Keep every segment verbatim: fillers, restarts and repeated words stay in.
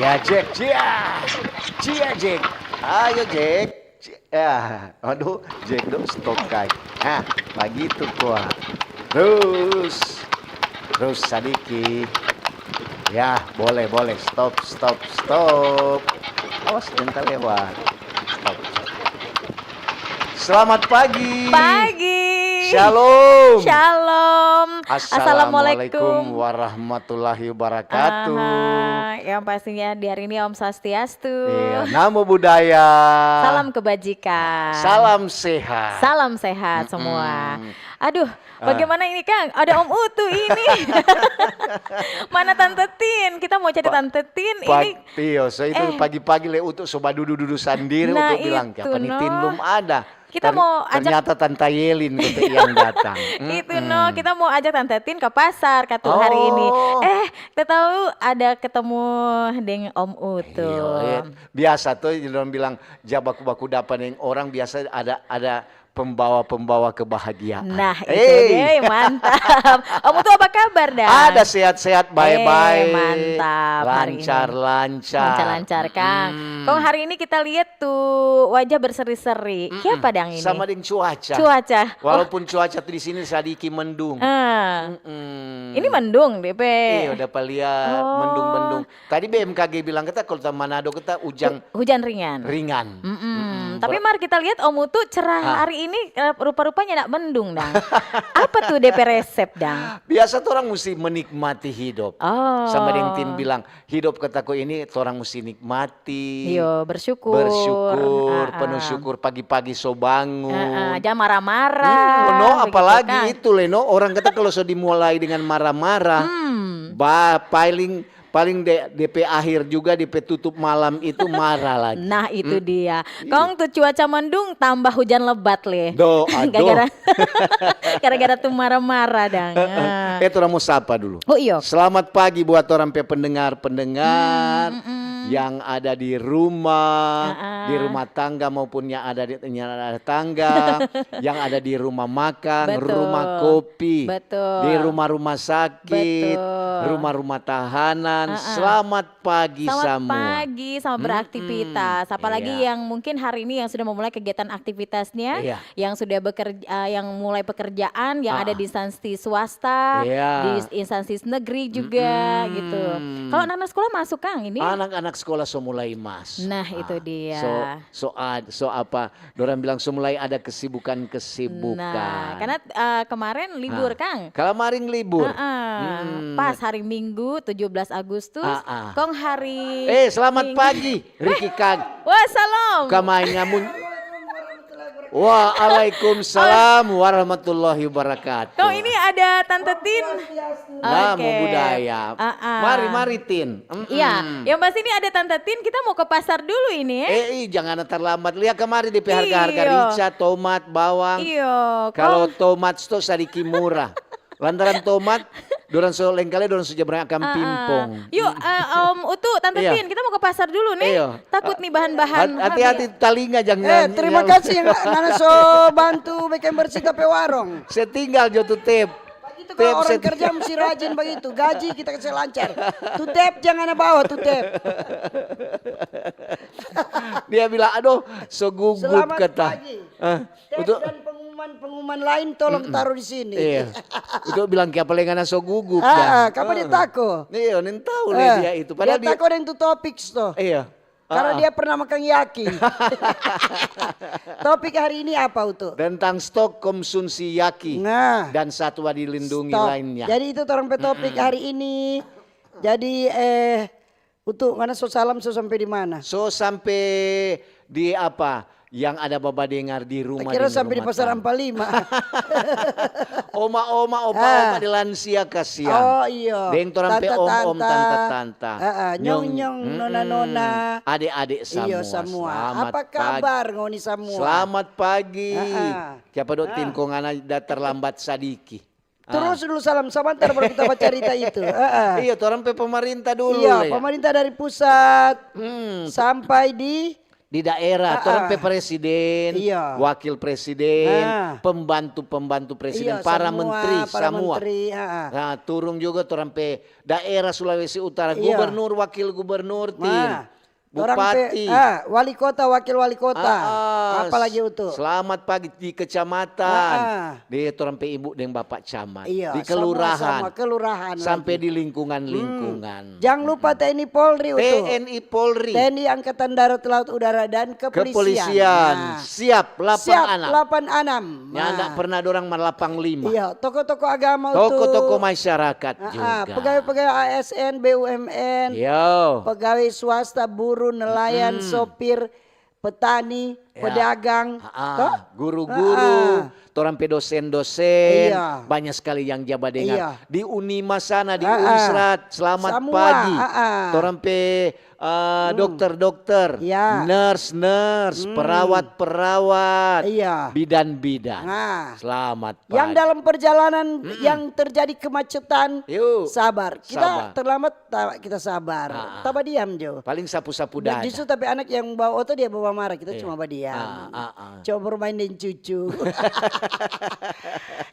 Iya, Jack. Cia. Cia, Jack. Ayo, Jack. Cia. Ya, aduh, Jack dong stop kai. Nah, bagitu kwa. Terus. Terus sadiki. Ya, boleh, boleh. Stop, stop, stop. Awas, jangan lewat. Stop. Selamat pagi. Pagi. Shalom. Shalom. Assalamualaikum. Assalamualaikum warahmatullahi wabarakatuh. Aha, yang pastinya di hari ini Om Swastiastu. Iya, Namo Buddhaya. Salam kebajikan. Salam sehat. Salam sehat semua. Mm-mm. Aduh, ah, bagaimana ini, Kang? Ada Om Utu ini. Mana Tante Tin? Kita mau cari Pa-, Tante Tin. Pag-, ini, iyo, so itu eh, pagi-pagi le Utu so badudu-dudu sandiri, nah, Utu bilang, itu, "Apa ni Tin no, belum ada?" Kita ter-, mau ajak ternyata Tante Yelin gitu yang datang. Itu no, mm-mm, kita mau ajak Tante Tin ke pasar katu hari ini. Oh. Eh, kita tahu ada ketemu deng Om Utu. Iyo, eh, biasa tuh orang bilang, "Ja baku-baku dapa deng orang," biasa ada, ada pembawa-pembawa kebahagiaan. Nah, itu dia, mantap. Om Utu apa kabar, dang? Ada sehat-sehat, bae-bae. Eh, mantap hari ini. Lancar-lancar. Lancar-lancar, Kang. Mm. Kong hari ini kita lihat tuh wajah berseri-seri. Mm-mm. Kiapa, dang, ini? Sama deng cuaca. Cuaca. Walaupun cuaca tuh di sini sadiki mendung. Eh. Mm-mm. Ini mendung, depe. Iya, udah palia mendung-mendung. Oh. Tadi B M K G bilang kita kalau ta Manado kita ujang hu-, hujan ringan. Ringan. Mm-mm. Mm-mm. Tapi mar kita lihat Om Utu cerah hari ini, eh, rupa-rupanya nak mendung, dang. Apa tuh depe resep, dang? Biasa tuh orang mesti menikmati hidup. Oh. Sama deng Tin bilang, hidup kataku ini torang mesti nikmati. Iyo, bersyukur. Bersyukur, ah, penuh syukur, pagi-pagi so bangun. Ah, ah, jangan marah-marah, hmm, no, begitu apalagi kan. Itu le, no, orang kata kalau so dimulai dengan marah-marah, hmm, ba-, paling Paling de-, depe akhir juga, depe tutup malam itu marah lagi. Nah, itu dia. Kong tu cuaca mendung, tambah hujan lebat le. Do, aduh. Gara-gara, gara-gara tu marah-marah dang. Heeh. Ah. Eh, torang mo sapa dulu. Oh, iyo. Selamat pagi buat torang pe pendengar-pendengar yang ada di rumah, di rumah tangga maupun yang ada di, yang ada tangga, yang ada di rumah makan, rumah kopi, di rumah-rumah sakit, rumah-rumah tahanan. Selamat pagi samua. Selamat pagi, selamat beraktivitas. Apalagi yang mungkin hari ini yang sudah memulai kegiatan aktivitasnya, yang sudah bekerja, yang mulai pekerjaan, yang ada di instansi swasta, di instansi negeri juga gitu. Kalau anak-anak sekolah masuk, Kang, ini? Anak-anak sekolah so mulai mas. Nah, itu dia. So, so ad-, so apa, dorang bilang so mulai ada kesibukan-kesibukan. Nah, karena, eh, kemarin libur, Kang. Kalamaring libur. Heeh. Pas hari Minggu tujuh belas Agustus, kong hari Minggu. Eh, selamat pagi, Riki Kang. Wah, salam. Kamai nyamun. Waalaikumsalam warahmatullahi wabarakatuh. Kong ini ada Tante Tin. Namo budaya. Mari, mari, Tin. Iya, yang pasti ini ada Tante Tin, kita mau ke pasar dulu ini, eh. Eh, ih, jangan terlambat. Lia kamari depe harga-harga rica, tomat, bawang. Iyo, kalo tomat sto sadiki mura. Lantaran tomat, dorang so lengkale, dorang so ja brang akang pingpong. Yuk, eh, Om Utu, Tante Tin, kita mau ke pasar dulu nih. Iyo. Takut nih bahan-bahan. Hati-hati talinga jangan. Eh, terima kasih yang ngana so bantu bikin bersih ta pe warung. Setinggal jo tu tep. Bagitu kalau orang kerja mesti rajin bagitu, gaji kita kasih lancar. Tu tep jangan bawa tu tep. Dia bilang, "Aduh, so gugup," kata. Selamat pagi. Tep dan Pengumuman lain tolong taruh di sini. Iya. Itu bilang kiapa lei ngana so gugup Ah, ya. kapa dia tako? Iya, nen tahu lei dia itu. Padahal Dia dia, tako deng tu topik to. Iya. Karena Ah, dia pernah makan yaki. Topik hari ini apa, Utu? Tentang stok konsumsi yaki Nah. dan satwa dilindungi Stop. lainnya. Jadi itu torang pe topik hari ini. Jadi eh Utu, ngana so salam so sampe di mana? So sampe di apa yang ada babadengar di rumah Kira deng sampe di rumah Pasar tangga. Ampa Lima. Oma-oma, opa-opa, di lansia kasiang. Oh, iyo. Deng torang pe om-om, Tanta-tanta. tanta-tanta. Ah, ah, nyong-nyong, mm-mm. Nona-nona. Ade-ade Iyo, samua. Samua. Selamat Apa pagi. Kabar ngoni samua? Selamat pagi. Ah, ah. Kiapa do Tin, ko ngana da terlambat sadiki? Ah. Terus dulu salam sabantar baru kita bacarita itu. Ah, ah. Iyo, torang pe pemerintah dulu Iya, ya. Pemerintah dari pusat Hmm, sampai di di daerah, Ah, torang ah. pe presiden, Iya. wakil presiden, Ah. pembantu-pembantu presiden, Iya, para samua, menteri, para samua. Menteri, ah, ah. Nah, turung juga torang pe daerah Sulawesi Utara, Iya. gubernur, wakil gubernur, Tin, Nah, torang bupati. Pe, ah, wali kota, wakil wali kota. Ah, ah, Apalagi Utu? Selamat pagi di kecamatan, Ah, ah. di torang pe ibu deng bapak camat, Iya, di samua, kelurahan, samua kelurahan sampai lagi. di lingkungan-lingkungan. Jangan lupa T N I Polri, Utu. T N I Polri. T N I Angkatan Darat, Laut, Udara, dan Kepolisian. Kepolisian, Nah. siap, lapan Siap, anam. Lapan anam. Yang ndak pernah dorang malapang lima. Iya, toko-toko agama, Utu. Toko-toko masyarakat Ah, juga. Ah, pegawai-pegawai A S N, B U M N, Yo. Pegawai swasta, buruh, nelayan, Mm-mm. Sopir, petani, Ya. pedagang, Ah, ah. Toh? Guru-guru, Ah, ah. Torang pe dosen-dosen, Iya. Banyak skali yang ja badengar. Iya. Di Unima sana, di Ah, ah. Unsrat, selamat Samua, pagi. Ah, ah. Torang pe eh, dokter-dokter, Ya. nurse-nurse, Hmm. perawat-perawat, Iya. bidan-bidan. Nah. Selamat pagi. Yang dalam perjalanan yang terjadi kemacetan, Yuk. Sabar. Kita Sabar. Terlambat, ta-, kita sabar. Ah, ah. Taba diam jo. Paling sapu-sapu Dan dada. Justru tapi anak yang bawa oto dia bawa marah, kita Iya. Cuma badiam. Ah, ah, ah. Coba bermain deng cucu.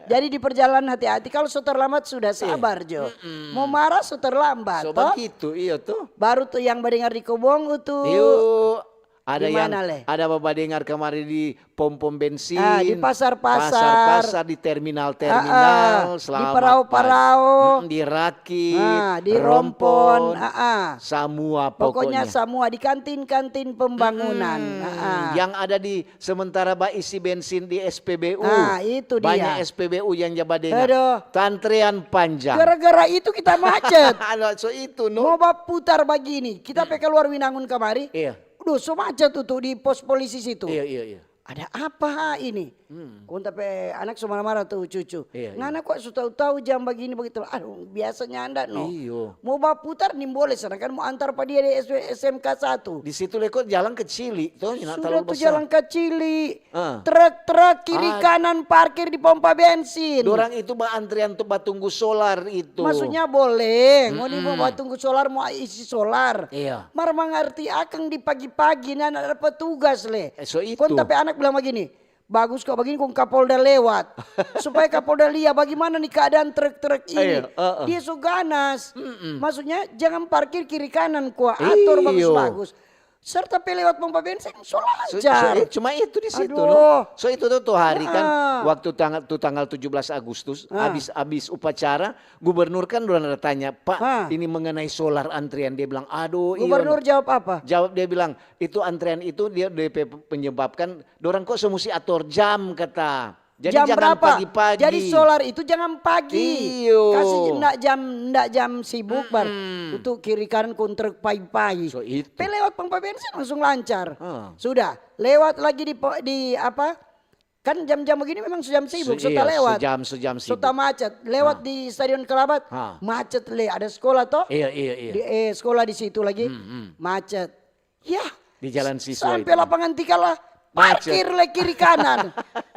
Jadi di perjalanan hati-hati, kalau so terlambat sudah sabar jo. Mau marah so terlambat So toh. Begitu, iyo tuh. Baru tuh yang badengar di kobong itu. Iyo, ada Di yang mana, Le? Ada babadengar kamari di pom-pom bensin, Ah, di pasar-pasar. Pasar-pasar, di terminal-terminal, Ah, ah. Di selamat parao-parao. pagi. Mm, di Rakit, Ah, di Rompon, Rompon, ah, ah. Samua Pokoknya pokoknya. Samua di kantin-kantin pembangunan. Mm, Ah, ah. Yang ada di sementara baisi bensin di S P B U. Ah, itu dia. Banyak S P B U yang ja badengar. Aduh. Tantrean panjang. Gara-gara itu kita macet. Ada so itu no. Mau baputar bagini, kita pe keluar Winangun kamari. Iya. Duh, so macet tuh, tuh di pos polisi situ. Iya, iya, iya. Ada apa ini? Hmm. Kong ta pe anak so marah-marah tuh cucu. Iya, iya. Ngana kok su tau-tau jam bagini bagitu. Aduh, biasa nyanda no. Iyo. Mau baputar nimbole, sedangkan mau antar pa dia di S M K satu. Di situ leko jalan kecili, toh, nggak Sudah terlalu tuh besar. Jalan kecili. Ah. Truk-truk kiri Ah. Kanan parkir di pompa bensin. Dorang itu baantrian untuk batunggu solar itu. Maksudnya boleh, ngoni mau batunggu solar, mau isi solar. Iya. Mar mangarti akang di pagi-pagi, nana ada petugas le. Eh, so itu. Kong ta pe anak bilang bagini, bagus kok bagini kong Kapolda lewat. Supaya Kapolda lia bagaimana nih keadaan truk-truk ini. Iya, heeh. Dia so ganas. Mm-mm. Maksudnya jangan parkir kiri kanan, kua atur Iyo. bagus-bagus. Serta pe lewat pompa bensin, so So, lancar. so, eh, cuma itu di situ, Aduh. no. So itu tuh, tuh hari kan Ah. waktu tanggal tuh tanggal tujuh belas Agustus Ah. habis habis upacara, gubernur kan udah ada tanya, "Pak, Ah. ini mengenai solar antrian." Dia bilang, "Aduh, iya, Gubernur no." Jawab apa? Jawab dia bilang, "Itu antrian itu dia, dia pe-, penyebabkan dorang kok so musti ator jam," kata. Jadi Jam jangan berapa? Pagi-pagi. Jadi solar itu jangan pagi. Iyo. Kasih ndak jam ndak jam sibuk bar. Mm-mm. Untuk kiri kanan kong truk pagi-pagi. So itu. Pe lewat pompa bensin langsung lancar. Ah. Sudah, lewat lagi di po- di apa? Kan jam-jam begini memang so jam sibuk, So, so ta iya, lewat. So jam, so jam So sibuk. ta macet. Lewat di Stadion Kerabat, Ah. Macet le, ada sekolah toh? Iya, iya, iya. Di, eh, sekolah di situ lagi. Hmm, hmm. Macet. Ya. Di jalan siswa Sampai itu. Lapangan Tikala, Macet. parkir le kiri kanan.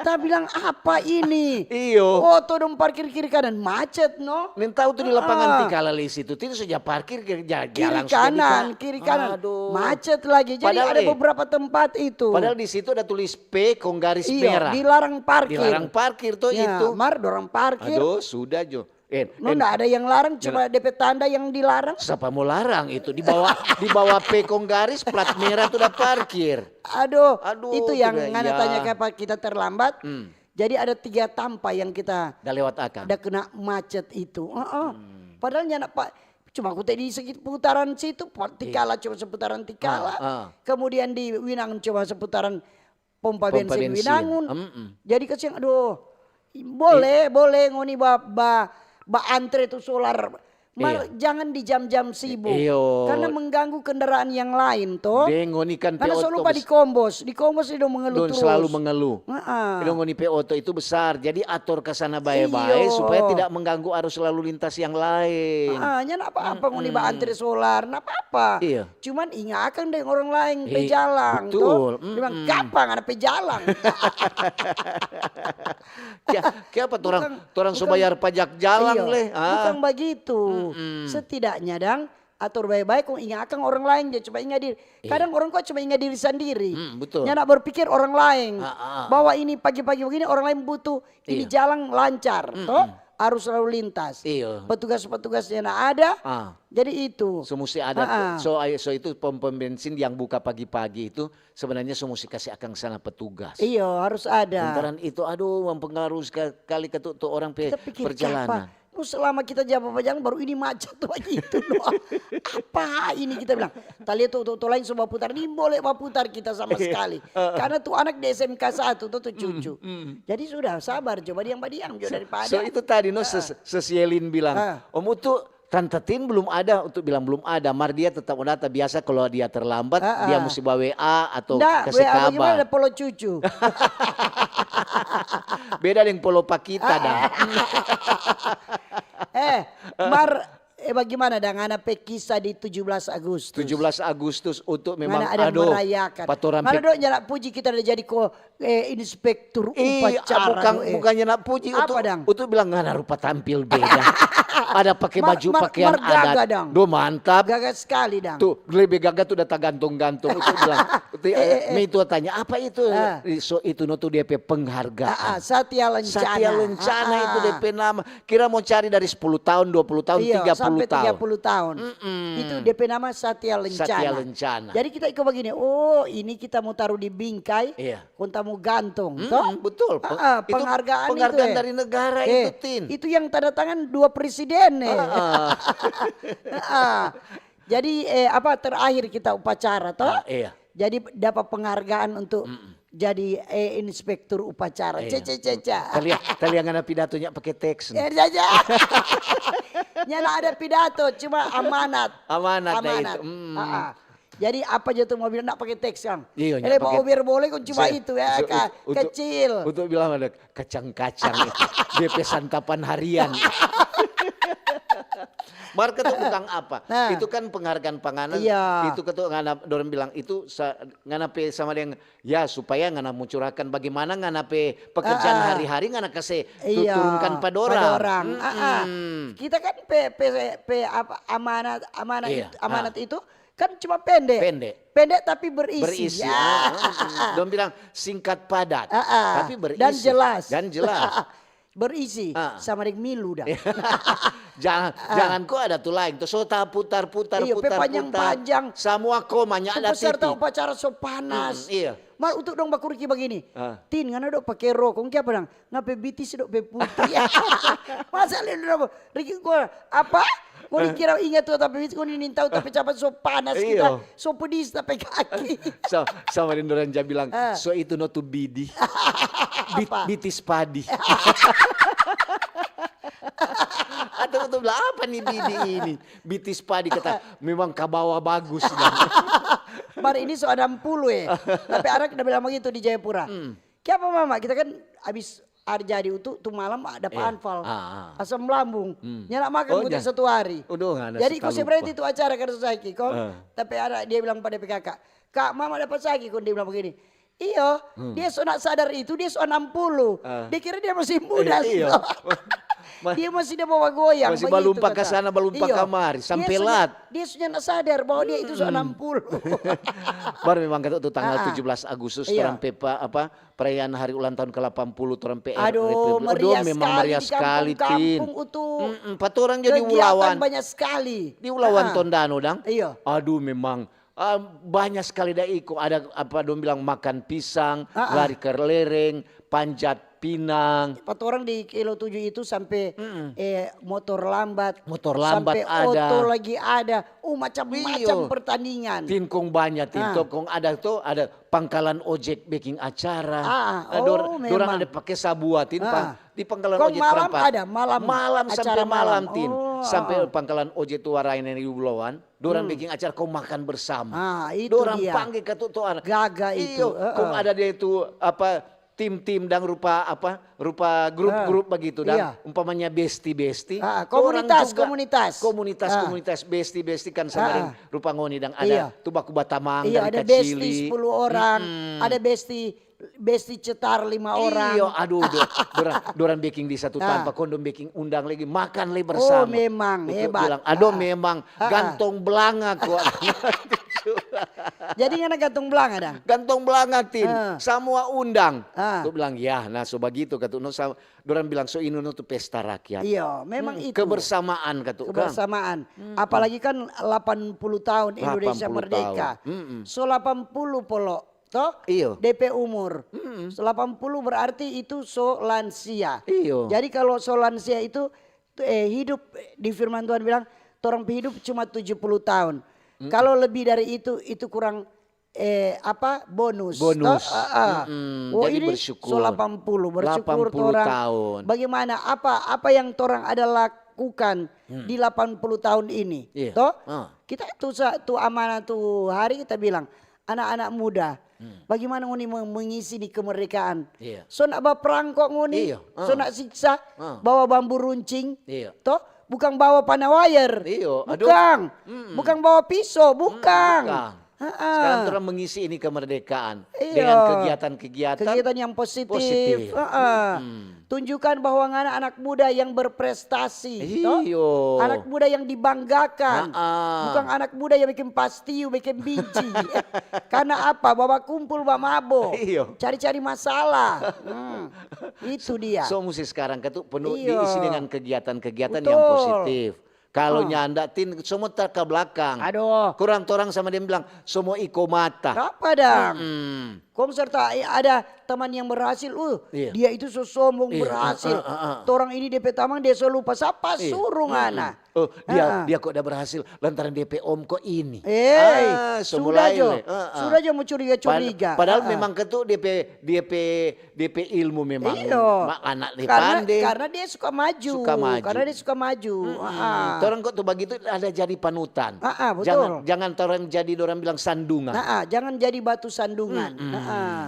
Ta bilang, "Apa ini?" Iyo. Oto dong parkir kiri kanan, macet no. Nen tahu tuh di lapangan Ah. Tikala le situ, itu saja parkir ke ja- Kiri jarang sudah kanan, dika- kiri kanan. Aduh. Macet lagi. Jadi Padahal, ada eh, beberapa tempat itu. Padahal di situ ada tulis P kong garis Iya, merah. dilarang parkir. Dilarang parkir tuh Ya, itu. Mar dorang parkir. Aduh, sudah jo. Eh, No, eh, ndak ada yang larang, cuma D P tanda yang dilarang. Siapa mau larang itu? Di bawah di bawah P kong garis plat merah tuh udah parkir. Aduh, Aduh, itu yang sudah, ngana iya. Tanya kenapa kita terlambat. Hmm. Jadi ada tiga tampa yang kita Da lewat akang. Da kena macet itu. Heeh. Padahal nyanda pa, cuma kute di seputaran situ, pa- Tikala cuma seputaran Tikala. Ah, ah. Kemudian di Winangun cuma seputaran pompa, Pompa bensin, bensin. Winangun. Mm-mm. Jadi kasihan, aduh, boleh, boleh ngoni ba, ba, ba antre tu solar. Mar, Iya. Jangan di jam-jam sibuk. Iyo. Karena mengganggu kendaraan yang lain toh. Deng ngoni kan pe Karena oto selalu lupa bes- di Kombos, di Kombos dia dong mengeluh Dong terus. Selalu mengeluh. Heeh. Dong ngoni pe oto itu besar, jadi ator ka sana bae-bae Iyo. Supaya tidak mengganggu arus lalu lintas yang lain. Ah, nyanda apa-apa ngoni ba antre solar, nda apa-apa. Iya. Cuman inga akang deng orang lain pe Iya, jalang betul. Toh. Dia bilang, "Kapa ngana pe jalang?" Kia, kiapa torang Bukan- torang so bukan- bayar pajak jalang Iya, le? Ah. Bukan begitu. Setidaknya dang ator bae-bae kong inga akang orang lain, dia cuma inga diri. Kadang orang kok cuma inga diri sandiri. Hmm, betul. Nyanda berpikir orang lain. Ah, ah. Bahwa ini pagi-pagi begini orang lain butuh ini Iya. Jalan lancar, toh? Arus lalu lintas. Iya. Petugas-petugasnya nda ada. Ah. Jadi itu. So musti ada. Ah, ah. So, ayo, so itu pom pom bensin yang buka pagi-pagi itu sebenarnya so musti kasih akang sana petugas. Iyo, harus ada. Lantaran itu, aduh, mempengaruhi sekali ke tu, tu orang pe Kita pikir, perjalanan. "Kiapa? Nu selama kita ja bajalang baru ini macet begitu, no? Apa ini?" Kita bilang. Tadi tu, tu, tu lain so baputar, ni boleh baputar kita sama sekali. Karena tu anak di S M K satu, tu, tu cucu. Jadi sudah, sabar, coba diam-diam jo daripada. So itu tadi no ses- sesielin bilang, Ah. "Om Utu, Tante Tin belum ada." Utu bilang, "Belum ada." Mar dia tetap mo datang. Biasa kalau dia terlambat, Ah, dia ah. mesti ba W A atau Nda, kasih W A bagaimana kabar. Ada polo cucu. Beda deng polo pakita dah. Eh, Mar, eh, bagaimana dang ngana pe kisah di tujuh belas Agustus? Tujuh belas Agustus untuk memang Ngana ada aduh, merayakan. Patoran Ngana pe- dong nyanda puji kita ada jadi ko eh, inspektur Ih, upacara. bukan, Dong, eh. bukannya nak puji, Apa Utu, dang? Utu bilang ngana rupa tampil beda. Ada pakai Mar- baju mar- pakaian mar gaga adat. Dang. Do mantap. Gaga sekali dang. Tuh, lebih gaga tuh udah tagantung-gantung. Utu bilang, Utu, eh, mi itu tanya, "Apa itu?" Ah. So itu no tuh dia pe penghargaan. Ah, ah, Satya Lencana. Satya Lencana Ah, itu ah. D P nama. Kira mau cari dari sepuluh tahun, dua puluh tahun, Iya, tiga puluh sampai tahun. tiga puluh tahun. Itu D P nama Satya Lencana. Satya Lencana. Jadi kita iko begini, oh ini kita mau taruh di bingkai, Iya. Kong tamu gantung, Mm-mm, toh? betul. Ah, ah, Itu penghargaan, penghargaan itu, eh. dari negara Eh, itu, Tin. Itu yang tanda tangan dua presiden, eh. Ah, ah. Ah, ah. Jadi eh, apa terakhir kita upacara, toh? Ah, iya. Jadi dapat penghargaan untuk jadi eh, inspektur upacara. Iya. Cece cece. Tadi, tadi yang ada pidatonya pakai teks. Eh, saja. Nyanda ada pidato, cuma amanat. Amanat dah Amanat. itu. Mm. Ah, ah. Jadi apa aja tuh mau bilang nak pakai teks kan? Iya, Ele nggak mau pakai- biar boleh kok cuma Saya- itu ya, so- ka- untuk- kecil. Untuk bilang ada kacang-kacang itu. D P santapan harian. Mar katu bukan apa. Nah. Itu kan penghargaan panganan. Iya. Itu katu ngana dorang bilang itu sa- ngana pe sama dengan ya supaya ngana mencurahkan bagaimana ngana pe pekerjaan Ah, ah. Hari-hari ngana kase tu- Iya, turunkan pa dorang. pa dorang. Ah, ah. Mm-mm. Kita kan pe, pe, pe apa, amanat amanat Iya, itu, amanat ah. Itu kan cuma pendek. Pendek. Pendek tapi berisi. Berisi. Ya. Mm-mm. Dong bilang singkat padat, Ah, ah. tapi berisi. Dan jelas. Dan jelas. Berisi Ah. Sama dengan milu dah. jangan jangan kok ada tu lain tu so taputar putar Iya, pe putar panjang-panjang. Putar. Semua komanya Tu ada peserta titik. Upacara so panas. Mm, iya. Mar untuk dong baku Riki bagini. Ah. Tin, ngana dong pake rok, kong kiapa dang? Ngana pe bitis dong pe putih. Masa le dong Riki gua apa? Kau dikira ingat tu tapi bitis kau nintau tapi capat so panas kita, Iya. So pedis tapi kaki. So, sama deng dorang ja bilang, Ah. So itu no tu bidi. Bit- Apa? Bitis padi. Atau tu bilang apa nih bidi ini? Bitis padi kata memang kabawa bagus. Mar ini so enam puluh eh. Tapi anak udah bilang begitu di Jayapura. Hmm. Kiapa mama? Kita kan abis hari jadi itu tu malam ada Iya. Anfal. Ah, ah. Asam lambung. Hmm. Nyanda makan Oh, buat jangan. Satu hari. Udah, nggak ada Jadi suka kau se lupa. Berarti tu acara kada so saki kong. Ah. Tapi ada dia bilang pada P K K, "Kak, mama dapat saki kong." Dia bilang begini, "Iyo, dia so nak sadar itu dia so enam puluh. Ah. Dia kira dia masih muda." Iya. So. Ma- Dia masih dia bawa goyang Masih begitu, balumpa kata. ka sana, balumpa Iyo. kamari, sampe Dia so lat. Dia so nyanda sadar bahwa dia itu so enam puluh. Mar memang kata tu tanggal Ah, ah. tujuh belas Agustus Iya. Torang pe pa- apa perayaan hari ulang tahun ke delapan puluh Torang P R Aduh, Republik. meriah Memang sekali meriah di sekali, Tin. Kampung-kampung itu. Mm-mm, pa torang jadi Kegiatan ulawan. Banyak sekali. Di ulawan Ah, ah. Tondano dang. Iya. Aduh memang ah, banyak sekali da iko. Ada apa dong bilang makan pisang, Ah, ah. Lari kelereng, panjat Pinang. Pa torang di kilo tujuh itu sampe Mm-mm. eh, motor lambat, Motor lambat sampe ada. Oto lagi ada, uh macam-macam Iyo. Pertandingan. Tin kong banya tin Ah. to kong ada to ada pangkalan ojek beking acara. Ah, Ah, dor- oh, dorang memang. Ada pake sabua tin Ah. pa di pangkalan Kong ojek malam Prampat. Ada malam Malam acara sampai malam malam. Tin. Oh. Sampai pangkalan ojek tu Warai neng di Bulawan, dorang beking acara kong makan bersama. Ah, itu Dorang dia. Pangge katu tu anak. Gaga itu, Iyo, heeh. Kong ada dia tu apa tim-tim dang rupa apa rupa grup-grup begitu dang Iya. Umpamanya besti-besti. Ah, Dorang komunitas, juga komunitas. Komunitas Ah. Komunitas besti-besti kan sama Ah. Deng rupa ngoni dang ada Iya. Tu baku batamang Iya, dari ada kacili. Besti sepuluh orang, ada Besti Besti Cetar lima orang. Iyo, aduh, do, dorang, dorang beking di satu Ah. Tanpa kondom beking undang lagi makan lagi bersama. Oh, memang Untuk hebat. Bilang, aduh Ah. memang Ah, ah. Gantong belanga kok. Jadi ngana gantong belanga dang? Gantong belanga Tin, Ah. Semua undang. Ah. Tu bilang ya, nah so bagitu katu. No, sa- dorang bilang so ini no tu pesta rakyat. Iya, memang Hmm, itu. Kebersamaan katu kan. Kebersamaan. Apalagi kan delapan puluh tahun Indonesia delapan puluh merdeka. Tahun. Mm-mm. So delapan puluh polo, toh? Iyo. D P umur. Mm-mm. So delapan puluh berarti itu so lansia. Iyo. Jadi kalau so lansia itu eh, hidup di firman Tuhan bilang torang pe hidup cuma tujuh puluh tahun. Kalau lebih dari itu itu kurang eh, apa bonus. Bonus. Toh? Ah, ah. Mm-mm. Oh, Jadi ini bersyukur. So delapan puluh bersyukur Delapan puluh torang. Tahun. Bagaimana apa apa yang torang ada lakukan di delapan puluh tahun ini? Iya. Toh? Ah. Kita tu sa- tu amanah tu hari kita bilang anak-anak muda, bagaimana ngoni me- mengisi di kemerdekaan? Iya. So nak baprang kok ngoni, Iya, ah. So nak siksa, Ah. Bawa bambu runcing, Iya. Toh? Bukan bawa panah wayar, Iya, aduh. Bukan, Mm-mm. Bukan bawa piso, bukan. Bukan. Ha-ah. Sekarang orang mengisi ini kemerdekaan Iya. Dengan kegiatan-kegiatan Kegiatan yang positif. Positif. Ha-ah. Hmm. Tunjukkan bahwa ngana anak muda yang berprestasi, toh? Iyo. Anak muda yang dibanggakan. Ha-ah. Bukan anak muda yang bikin pastiu, bikin binci. Karena apa? Bawa kumpul, bawa mabo. Iyo. Cari-cari masalah. Hmm. Itu dia. So musti sekarang katu penuh Iyo. Diisi dengan kegiatan-kegiatan Betul. Yang positif. Kalau Oh. Nyanda Tin, semua tak ke belakang. Aduh. Kurang torang sama dia bilang, semua iko mata. Apa dang? Hmm. Kong serta ada teman yang berhasil, uh, Iya. Dia itu so sombong Iya, berhasil. ah, ah, ah, ah. Torang ini D P tamang dia so lupa sapa Iya. suruh ngana. Oh, dia Ah. Dia kok udah berhasil lantaran D P om kok ini. Eh, Ah, so sudah mulai jo, le. Ah, ah. Sudah jo mau curiga-curiga. Pad- Padahal Ah, ah. memang ketu D P D P D P ilmu memang Iyo. ma- anak dia Karena, pandai. Karena dia suka maju. Suka maju. Karena dia suka maju. Mm-mm. Ah. Torang kok tu bagitu ada jadi panutan. Ah, ah, betul. Jangan jangan torang jadi orang bilang sandungan. Nah, ah, jangan jadi batu sandungan. Mm-mm. Nah, ah.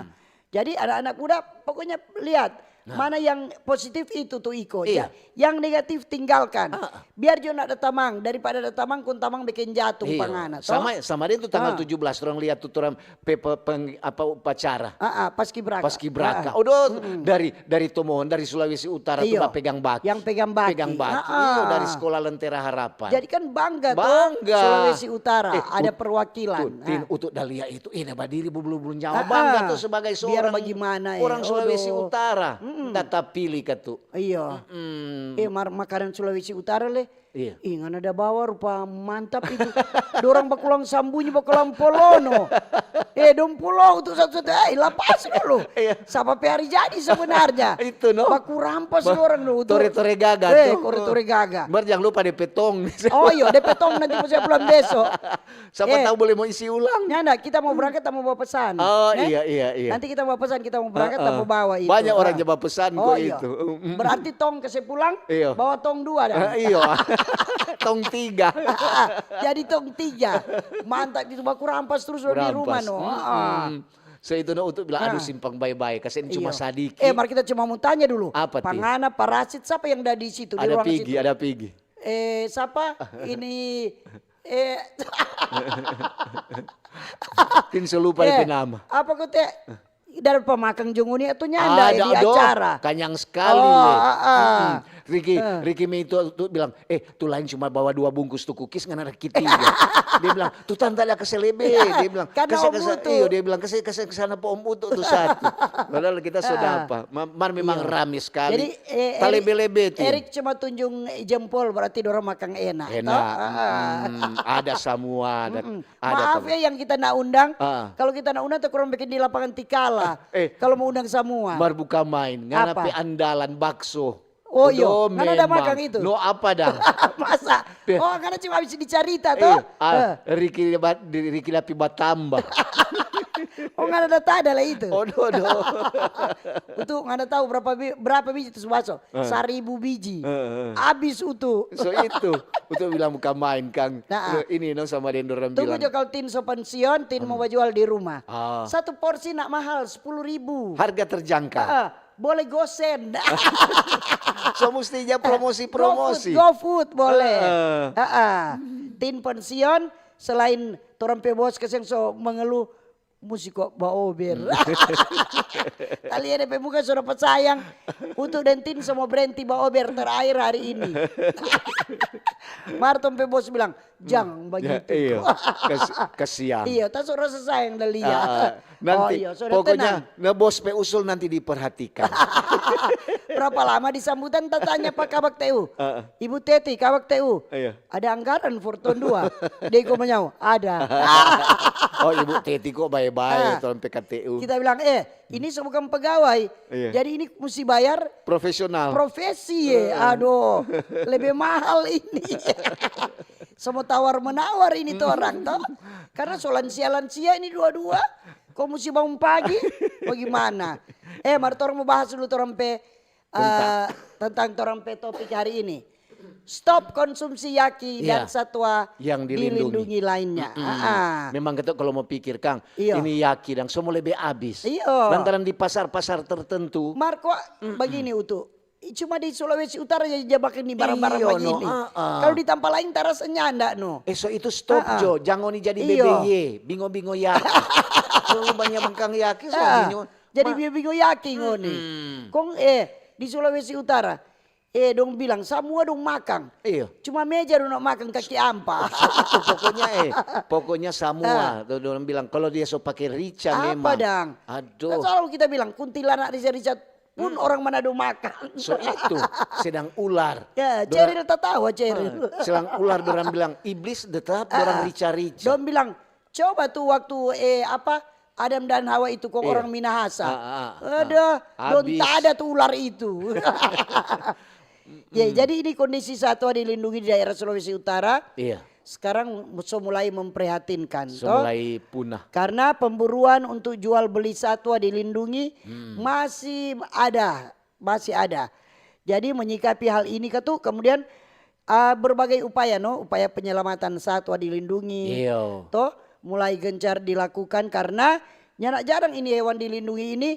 Jadi anak-anak muda pokoknya lihat Nah. Mana yang positif itu tu iko. Iya. Ja- Yang negatif tinggalkan. Ah. Biar jo nak ada tamang daripada ada tamang kong tamang bikin jatuh Iya. pangana. Toh? Sama sama dia tu tanggal Ah. tujuh belas orang lihat tu orang pe, pe, peng- apa upacara. Ah, ah, paskibraka. Paskibraka. Ah, ah. Udah dari dari Tomohon dari Sulawesi Utara tu Iyo. Bapegang Baki. Yang pegang baki. Pegang Baki. Ah, ah. Iyo, dari sekolah Lentera Harapan. Jadi kan bangga, tuh Bangga. Sulawesi Utara Eh, ada ut- perwakilan. Tuh, Tin, Ah. Utuk Dalia itu, eh, na badiri bulu-bulu nyawa. Ah, Bangga ah. tuh sebagai Biar seorang bagaimana ya? orang Sulawesi Aduh. Utara. Mm-mm. Data pilih katu. Iya. Mm. Eh, mar- makanan Sulawesi Utara le. Iya. Ih, ngana da bawa rupa mantap itu. Dorang bakulang sambunyi, bakulang polono. Eh, dong pulo untuk satu-satu. Eh, lapas dulu. Iya. Sapa pe hari jadi sebenarnya? Itu, no. Baku rampas Ba- orang dulu. Tore-tore gaga Eh, tuh. Tore-tore gaga. Mar jangan lupa D P tong. Oh iya, D P tong nanti pas bulan besok. Siapa Eh. Tahu boleh mau isi ulang. Nyanda, kita mau berangkat, kita mau bawa pesan. Oh, Eh? iya, iya, iya. Nanti kita bawa pesan, kita mau berangkat, Heeh. kita mau bawa itu. Banyak orang Ah. yang bawa pesan Oh, kok iya. itu. Mm-mm. Berarti tong ke Sepulang, Iya. bawa tong dua dah. Ah, iya. Tong tiga. Jadi tong tiga. Mantap gitu, baku rampas terus di Rampas. rumah no. Ah. Mm-mm. So itu no untuk bilang, aduh Ah. simpang bae-bae, kasian cuma Iya. sadiki. Eh, mari kita cuma mau tanya dulu. Apa, Tin? Pangana parasit siapa yang ada di situ, di Ada ruangan Pigi, situ? Ada Pigi. Eh, siapa? Ini eh Tin so lupa eh, depe nama. Apa kau te? Dari pemakang jongoni atau nyanda eh, Ada di do, acara? Kanyang sekali. Oh, ah, ah. Mm-mm. Ricky, Ricky May itu tu bilang, "Eh, tu lain cuma bawa dua bungkus tu kukis, ngana ada ketiga." Dia bilang, "Tu tanta ada kase lebe." Dia bilang, "Kase, kase, iyo," dia bilang, "kase, kase ke sana pa Om Utu tu satu." Padahal kita so dapa. Ma-, mar memang rame sekali. Jadi, eh, Erik, Talebe-lebe tu. Erik cuma tunjung jempol, berarti dorang makang enak, toh? Enak. Ada samua, ada, ada. Maaf ya yang kita na undang. Kalau kita na undang, tu kurang bikin di lapangan Tikala. Kalau mo undang samua. Mar buka main, ngana pe andalan bakso. Oh, iyo. Ngana ada makang itu? No apa dang? Masa? Oh, ngana cuma abis dicarita, toh? Ricky, Ricky Lapi batamba. Oh, ngana ada tada lah itu. Oh, do, do. Utu, ngana tahu berapa bi-, berapa biji tu bakso? Saribu biji. Abis, Utu. So itu, Utu bilang buka main, kang. Ini no sama deng dorang bilang. Tunggu jo, kalau Tin so pensiun, Tin mo bajual di rumah. Satu porsi nak mahal, sepuluh ribu. Harga terjangkau. Boleh gosen. So musti ja promosi-promosi. GoFood, GoFood boleh. Tin pensiun, selain torang pe bos kasiang so mengeluh, musti ko baober. Talia de pe muka so dapa sayang. Utu deng Tin so mo brenti baober terakhir hari ini. Mar tong pe bos bilang, "Jang bagitu." Iyo. Kasiang. Iyo, ta so rasa sayang da lia. Nanti, pokoknya, na bos pe usul nanti diperhatikan. Berapa lama di sambutan ta tanya pa Kabak T U? "Ibu Teti, Kabak T U, ada anggaran for ton dua?" Dia iko manyao, "Ada." Oh, Ibu Teti ko bae-bae, torang P K T U. Kita bilang, "Eh, ini so bukan pegawai. Jadi ini musti bayar profesional. Profesi, ye. Aduh, lebe mahal ini." Sama tawar-menawar ini torang, toh. Karena so lansia-lansia ini dua-dua. Ko musti bangun pagi, bagimana? Eh, mar torang mo bahas dulu torang pe, eh, tentang torang pe topik hari ini. Stop konsumsi yaki dan satwa dilindungi lainnya. Memang kita kalau mo pikir, kang, ini yaki dang so mo lebe abis. Iyo. Lantaran di pasar-pasar tertentu. Mar kwa bagini, Utu. Cuma di Sulawesi Utara ja, ja bakini barang-barang bagini. Kalau di tampa lain ta rasa nyanda, no. Eh, so itu stop jo, jang ngoni jadi B B Y, bingo-bingo yaki. So banya bengkang yaki, so bingo. Jadi bingo-bingo yaki ngoni. Kong, eh, di Sulawesi Utara, eh, dong bilang samua dong makang. Iyo. Cuma meja dong no makang kaki ampa. Pokoknya, eh, pokoknya samua. Dong bilang, kalau dia so pake rica memang. Apa dang? Aduh. Kan selalu kita bilang, kuntilanak rica-rica pun orang Manado makang. So itu, sedang ular. Ya, Ceril tatawa, Ceril. Sedang ular, dorang bilang iblis, tetap dorang rica-rica. Dong bilang, coba tu waktu, eh, apa, Adam dan Hawa itu kong orang Minahasa. Ada, dong tada tu ular itu. Ya, jadi ini kondisi satwa dilindungi di daerah Sulawesi Utara. Iya. Sekarang so mulai memprihatinkan, so mulai punah. Karena pemburuan untuk jual beli satwa dilindungi masih ada, masih ada. Jadi menyikapi hal ini katu, kemudian, ah, berbagai upaya, no, upaya penyelamatan satwa dilindungi, toh, mulai gencar dilakukan karena nyanda jarang ini hewan dilindungi ini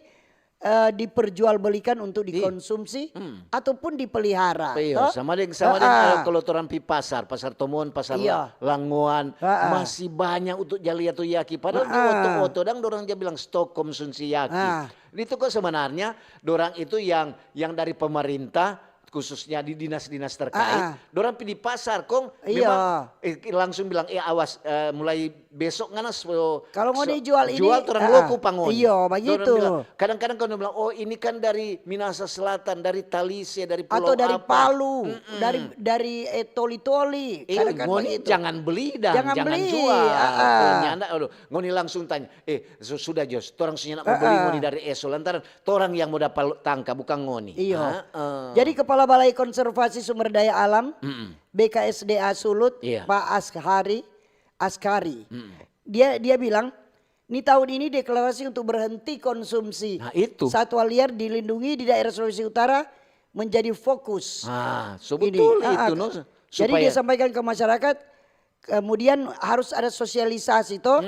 eh, diperjualbelikan untuk dikonsumsi ataupun dipelihara, toh? Iyo, sama deng, sama deng, eh, kalau torang pi pasar, Pasar Tomon, Pasar Langoan, masih banyak untuk ja lia tu yaki. Padahal di oto-oto dang dorang ja bilang stop konsumsi yaki. Itu kok sebenarnya dorang itu yang, yang dari pemerintah, khususnya di dinas-dinas terkait, dorang pi di pasar kong memang, eh, langsung bilang, "Eh, awas, eh, mulai besok ngana so, kalau ngoni jual ini, jual torang loko pa ngoni." Iyo, bagitu. Kadang-kadang kalo bilang, "Oh, ini kan dari Minahasa Selatan, dari Talise, dari pulau apa." Atau dari Palu, dari, dari, eh, Toli-Toli. Iyo, ngoni jangan beli dang, jangan jual. Kalau nyanda, aduh, ngoni langsung tanya, "Eh, su-, sudah, Jos, torang so nyanda mo beli ngoni dari eso, lantaran torang yang mo dapa tangka, bukang ngoni." Iyo. Jadi Kepala Balai Konservasi Sumber Daya Alam, B K S D A Sulut, Pak Ashari, Askari. Dia, dia bilang, ni tahun ini deklarasi untuk berhenti konsumsi satwa liar dilindungi di daerah Sulawesi Utara menjadi fokus. Ah, so betul itu, no. Jadi dia sampaikan ke masyarakat, kemudian harus ada sosialisasi, toh,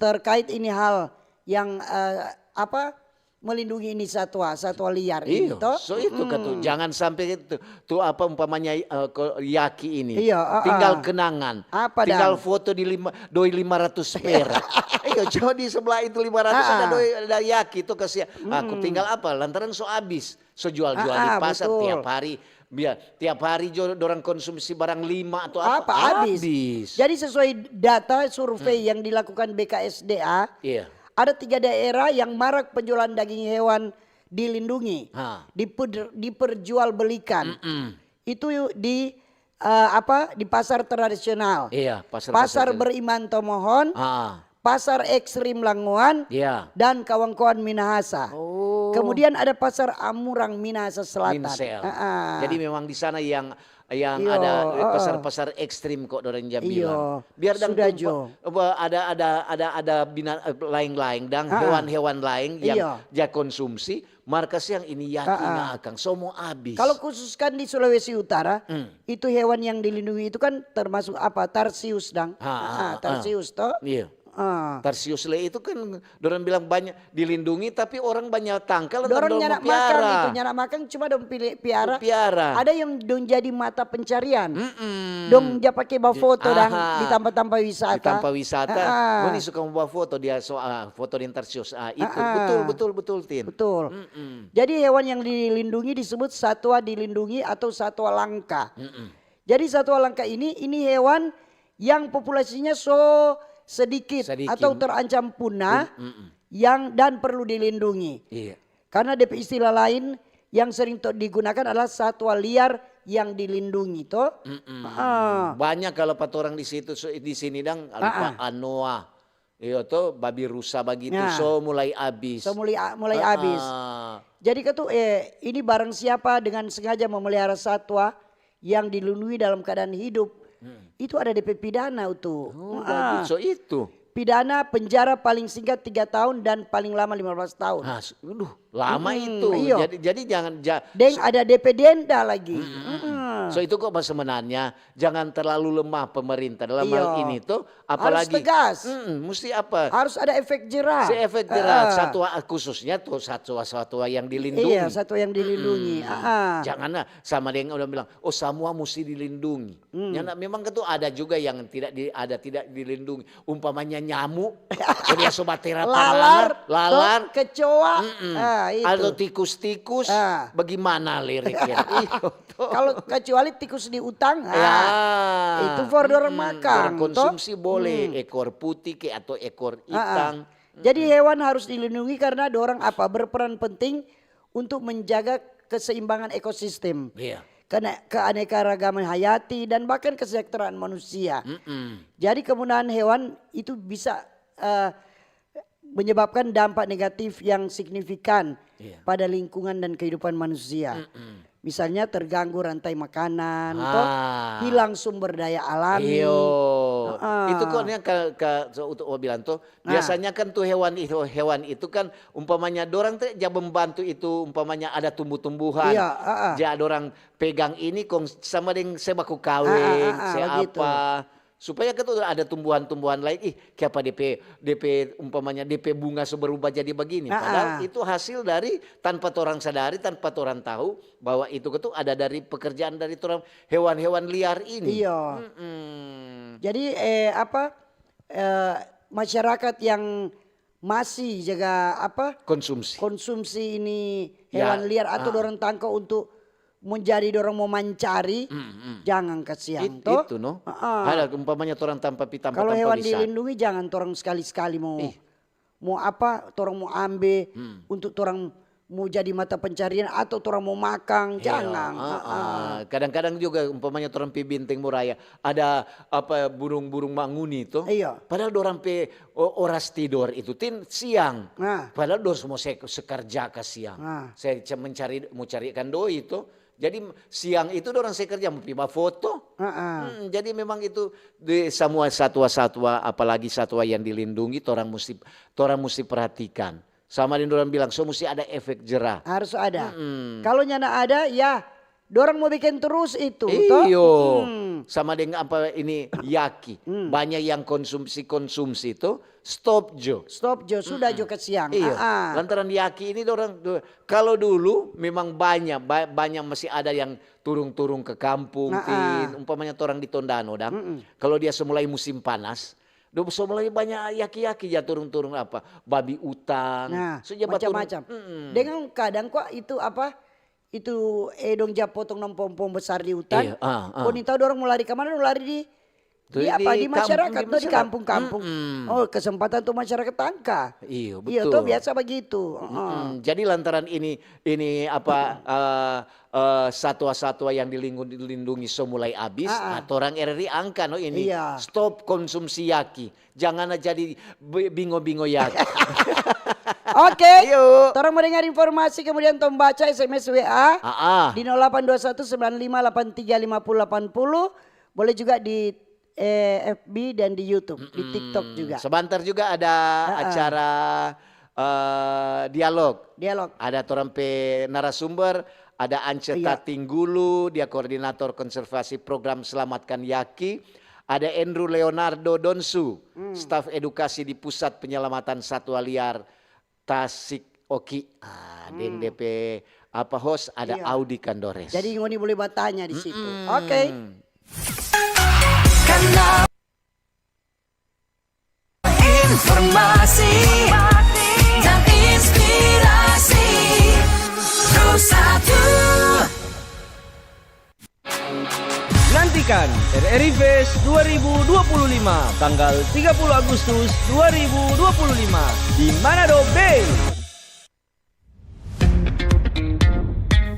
terkait ini hal yang, eh, apa, melindungi ini satwa, satwa liar ini, to. So itu katu, jangan sampai tu, tu apa umpamanya, eh, ko-, yaki ini. Iya, ah, Tinggal ah. Kenangan. Apa Tinggal dang? Foto di lima, doi lima ratus perak. Iyo, coba di sebelah itu lima ratus ada Ah. doi, ada yaki tu, kasihan. Aku tinggal apa? Lantaran so abis. So jual-jual di Ah, ah, pasar betul. Tiap hari. Biar tiap hari jo dorang konsumsi barang lima atau apa, Apa habis? Jadi sesuai data survei yang dilakukan B K S D A, Iya. ada tiga daerah yang marak penjualan daging hewan dilindungi, Ha. diper- diperjualbelikan. Mm-mm. Itu di eh, apa, di pasar tradisional. Iya, pasar Pasar tradisional. Beriman Tomohon, Ah. Pasar Ekstrim Langoan, Iya. dan Kawangkoan Minahasa. Oh. Kemudian ada Pasar Amurang Minahasa Selatan. Minsel. Ah, ah. Jadi memang di sana yang yang Iyo, ada ah, ah. Pasar-pasar ekstrim kok dorang ja Iyo, bilang. Biar dang sudah tumpa- jo. apa, ada ada ada ada bina eh, lain-lain dang Ah, ah. Hewan-hewan lain yang Iyo. ja konsumsi, mar kasiang ini yaki Ah, ah. nga akang, so mo abis. Kalau khususkan di Sulawesi Utara, Hmm. itu hewan yang dilindungi itu kan termasuk apa? Tarsius dang. Ah, ah, Ah, ah. Tarsius toh. Iya. Ah. Tarsius le itu kan dorang bilang banyak dilindungi, tapi orang banyak tangkal dan Dorang dorang nyanda piara. Makan itu, nyanda makan, cuma dong pilih piara. Piara. Ada yang dong jadi mata pencarian. Mm-mm. Dong ja pake bawa foto dang Aha. Di tampa-tampa wisata. Di tampa wisata. Ah, ah. Ngoni suka mo bawa foto dia so ah, foto deng Tarsius. Ah, itu Ah, ah. betul betul betul Tin. Betul. Mm-mm. Jadi hewan yang dilindungi disebut satwa dilindungi atau satwa langka. Mm-mm. Jadi satwa langka ini, ini hewan yang populasinya so sedikit, Sedikit. Atau terancam punah Mm-mm. yang dan perlu dilindungi. Iya. Karena depe istilah lain yang sering to- digunakan adalah satwa liar yang dilindungi, to. Mm-mm. Ah. Banyak kalau patorang di situ so- di sini dang lupa anoa. Iyo to, babi rusa bagitu Ya. so mulai abis. So mulai mulai Ah, habis. ah. Jadi katu eh ini barang siapa dengan sengaja memelihara satwa yang dilindungi dalam keadaan hidup, itu ada depe pidana tu. Oh, Ah. bagus. So itu. Pidana penjara paling singkat tiga tahun dan paling lama lima belas tahun. Nah, s- aduh, lama Hmm, itu. iyo. Jadi jadi jangan ja- Deng ada depe denda lagi. Mm-mm. So itu kok sebenarnya jangan terlalu lemah pemerintah dalam hal Iyo. ini tuh, Harus apalagi tegas. Mm-mm, mesti apa? Harus ada efek jerah. Si efek jerah, Ah. satwa khususnya tuh satwa-satwa yang dilindungi. Iya, satwa yang dilindungi. Ah, ah. Janganlah sama dengan orang bilang, oh, semua mesti dilindungi. Nyanda, memang itu ada juga yang tidak di, ada tidak dilindungi. Umpamanya nyamuk, oh, dia sobat tera Lalar, lalar, to, kecoa. Mm-mm. Ah, itu. Atau tikus-tikus, Ah. bagaimana liriknya? Iyo, tuh. Kalau kecuali tikus di utang, Ya. ah, itu for dorang Mm-mm. makan, Dorang konsumsi toh? Boleh, Hmm. Ekor putih ke atau ekor Ah, ah. itang. Jadi hewan harus dilindungi karena dorang apa? Berperan penting untuk menjaga keseimbangan ekosistem. Iya. Karena keanekaragaman hayati dan bahkan kesejahteraan manusia. Mm-mm. Jadi kemunahan hewan itu bisa eh, menyebabkan dampak negatif yang signifikan Iya. pada lingkungan dan kehidupan manusia. Mm-mm. Misalnya terganggu rantai makanan, toh, Ah. Hilang sumber daya alami. Iyo. Heeh. Itu kok nih ke, ke so, untuk mau bilang tuh, Nah. Biasanya kan tuh hewan itu, hewan itu kan umpamanya dorang teh ja membantu itu, umpamanya ada tumbuh-tumbuhan. Iya, heeh. Ja dorang pegang ini kong sama deng se baku kaweng, Ah, ah, ah, se begitu. Apa. Supaya kan tuh ada tumbuhan-tumbuhan lain, ih, kiapa depe, depe umpamanya depe bunga so berubah jadi begini. Ah, Padahal ah. Itu hasil dari tanpa torang sadari, tanpa torang tahu bahwa itu tuh ada dari pekerjaan dari torang hewan-hewan liar ini. Iya. Mm-mm. Jadi eh, apa eh, masyarakat yang masih jaga apa Konsumsi. Konsumsi ini Ya, hewan liar atau ah. Dorang tangkap untuk menjadi dorang mau mancari, Mm-mm. Jangan kasihan It- toh. Itu no. Heeh. Ada umpamanya torang tanpa pi tanpa Kalau tanpa hewan bisa. Dilindungi jangan torang sekali-sekali mau Ih. Mau apa torang mau ambe Hmm. Untuk torang mau jadi mata pencarian atau torang mau makang, Iya, jangan. ah, Heeh. ah. Kadang-kadang juga umpamanya torang pi Binteng Moraya ada apa burung-burung manguni tuh. Iya. Padahal dorang pe o- oras tidor itu tin siang. Nah. Padahal dorang semua se, se kerja ka siang. Nah. Saya ce- mencari mau carikan doi itu. Jadi siang itu dorang se kerja mau pi ba foto. Heeh. Hmm, jadi memang itu di semua satwa-satwa apalagi satwa yang dilindungi torang mesti torang mesti perhatikan. Sama deng dorang bilang so mesti ada efek jerah. Harus ada. Mm-mm. Kalau nyanda ada, ya Dorang mo bikin terus itu, to? Iyo. Sama deng apa ini, yaki. Banyak yang konsumsi-konsumsi tu, stop jo. Stop jo, sudah jo kasiang. Iyo. Ah, ah. Lantaran yaki ini dorang, kalo dulu memang banyak, ba- banyak masih ada yang turung-turung ke kampung, ah, ah. Tin. Umpamanya torang di Tondano, dang. Kalo dia so mulai musim panas, do so mulai banyak yaki-yaki ja turung-turung apa, babi utang. Nah, so ja baturung. Macam-macam. Dengan kadang kwa itu apa, itu eh dong ja potong dong pohong-pohong besar di hutan. Iya, ah, ah. Kong nintau dorang mo lari ka mana, dong lari di, di apa, di masyarakat, no, di kampung-kampung. Oh, kesempatan tu masyarakat tangka. Iyo, betul. Iyo, to, biasa bagitu. Heeh. Jadi lantaran ini, ini apa, eh, eh, satwa-satwa yang dilindungi so mulai abis, ah, ah. Nah, torang R R I angka, no, ini. Iya. Stop konsumsi yaki. Jangan jadi bingo-bingo ya. Oke. Ayo. Torang mo dengar informasi, kemudian tong baca S M S, W A, ah, ah, di nol delapan dua satu sembilan lima delapan tiga lima puluh delapan puluh. Boleh juga di eh, F B dan di YouTube, di TikTok juga. Sebentar juga ada, ah, ah, acara eh, dialog. Dialog. Ada torang pe narasumber, ada Ance, iya, Tatinggulu, dia koordinator konservasi program Selamatkan Yaki. Ada Andrew Leonardo Donsu, staf edukasi di Pusat Penyelamatan Satwa Liar Tasik Oki. Ah, deng de pe apa, host, ada Audi Kandores. Jadi ngoni boleh batanya di situ. Oke. Informasi dan inspirasi. Pro satu. Nantikan R R I Fest dua ribu dua puluh lima, tanggal tiga puluh Agustus dua ribu dua puluh lima, di Manado Bay.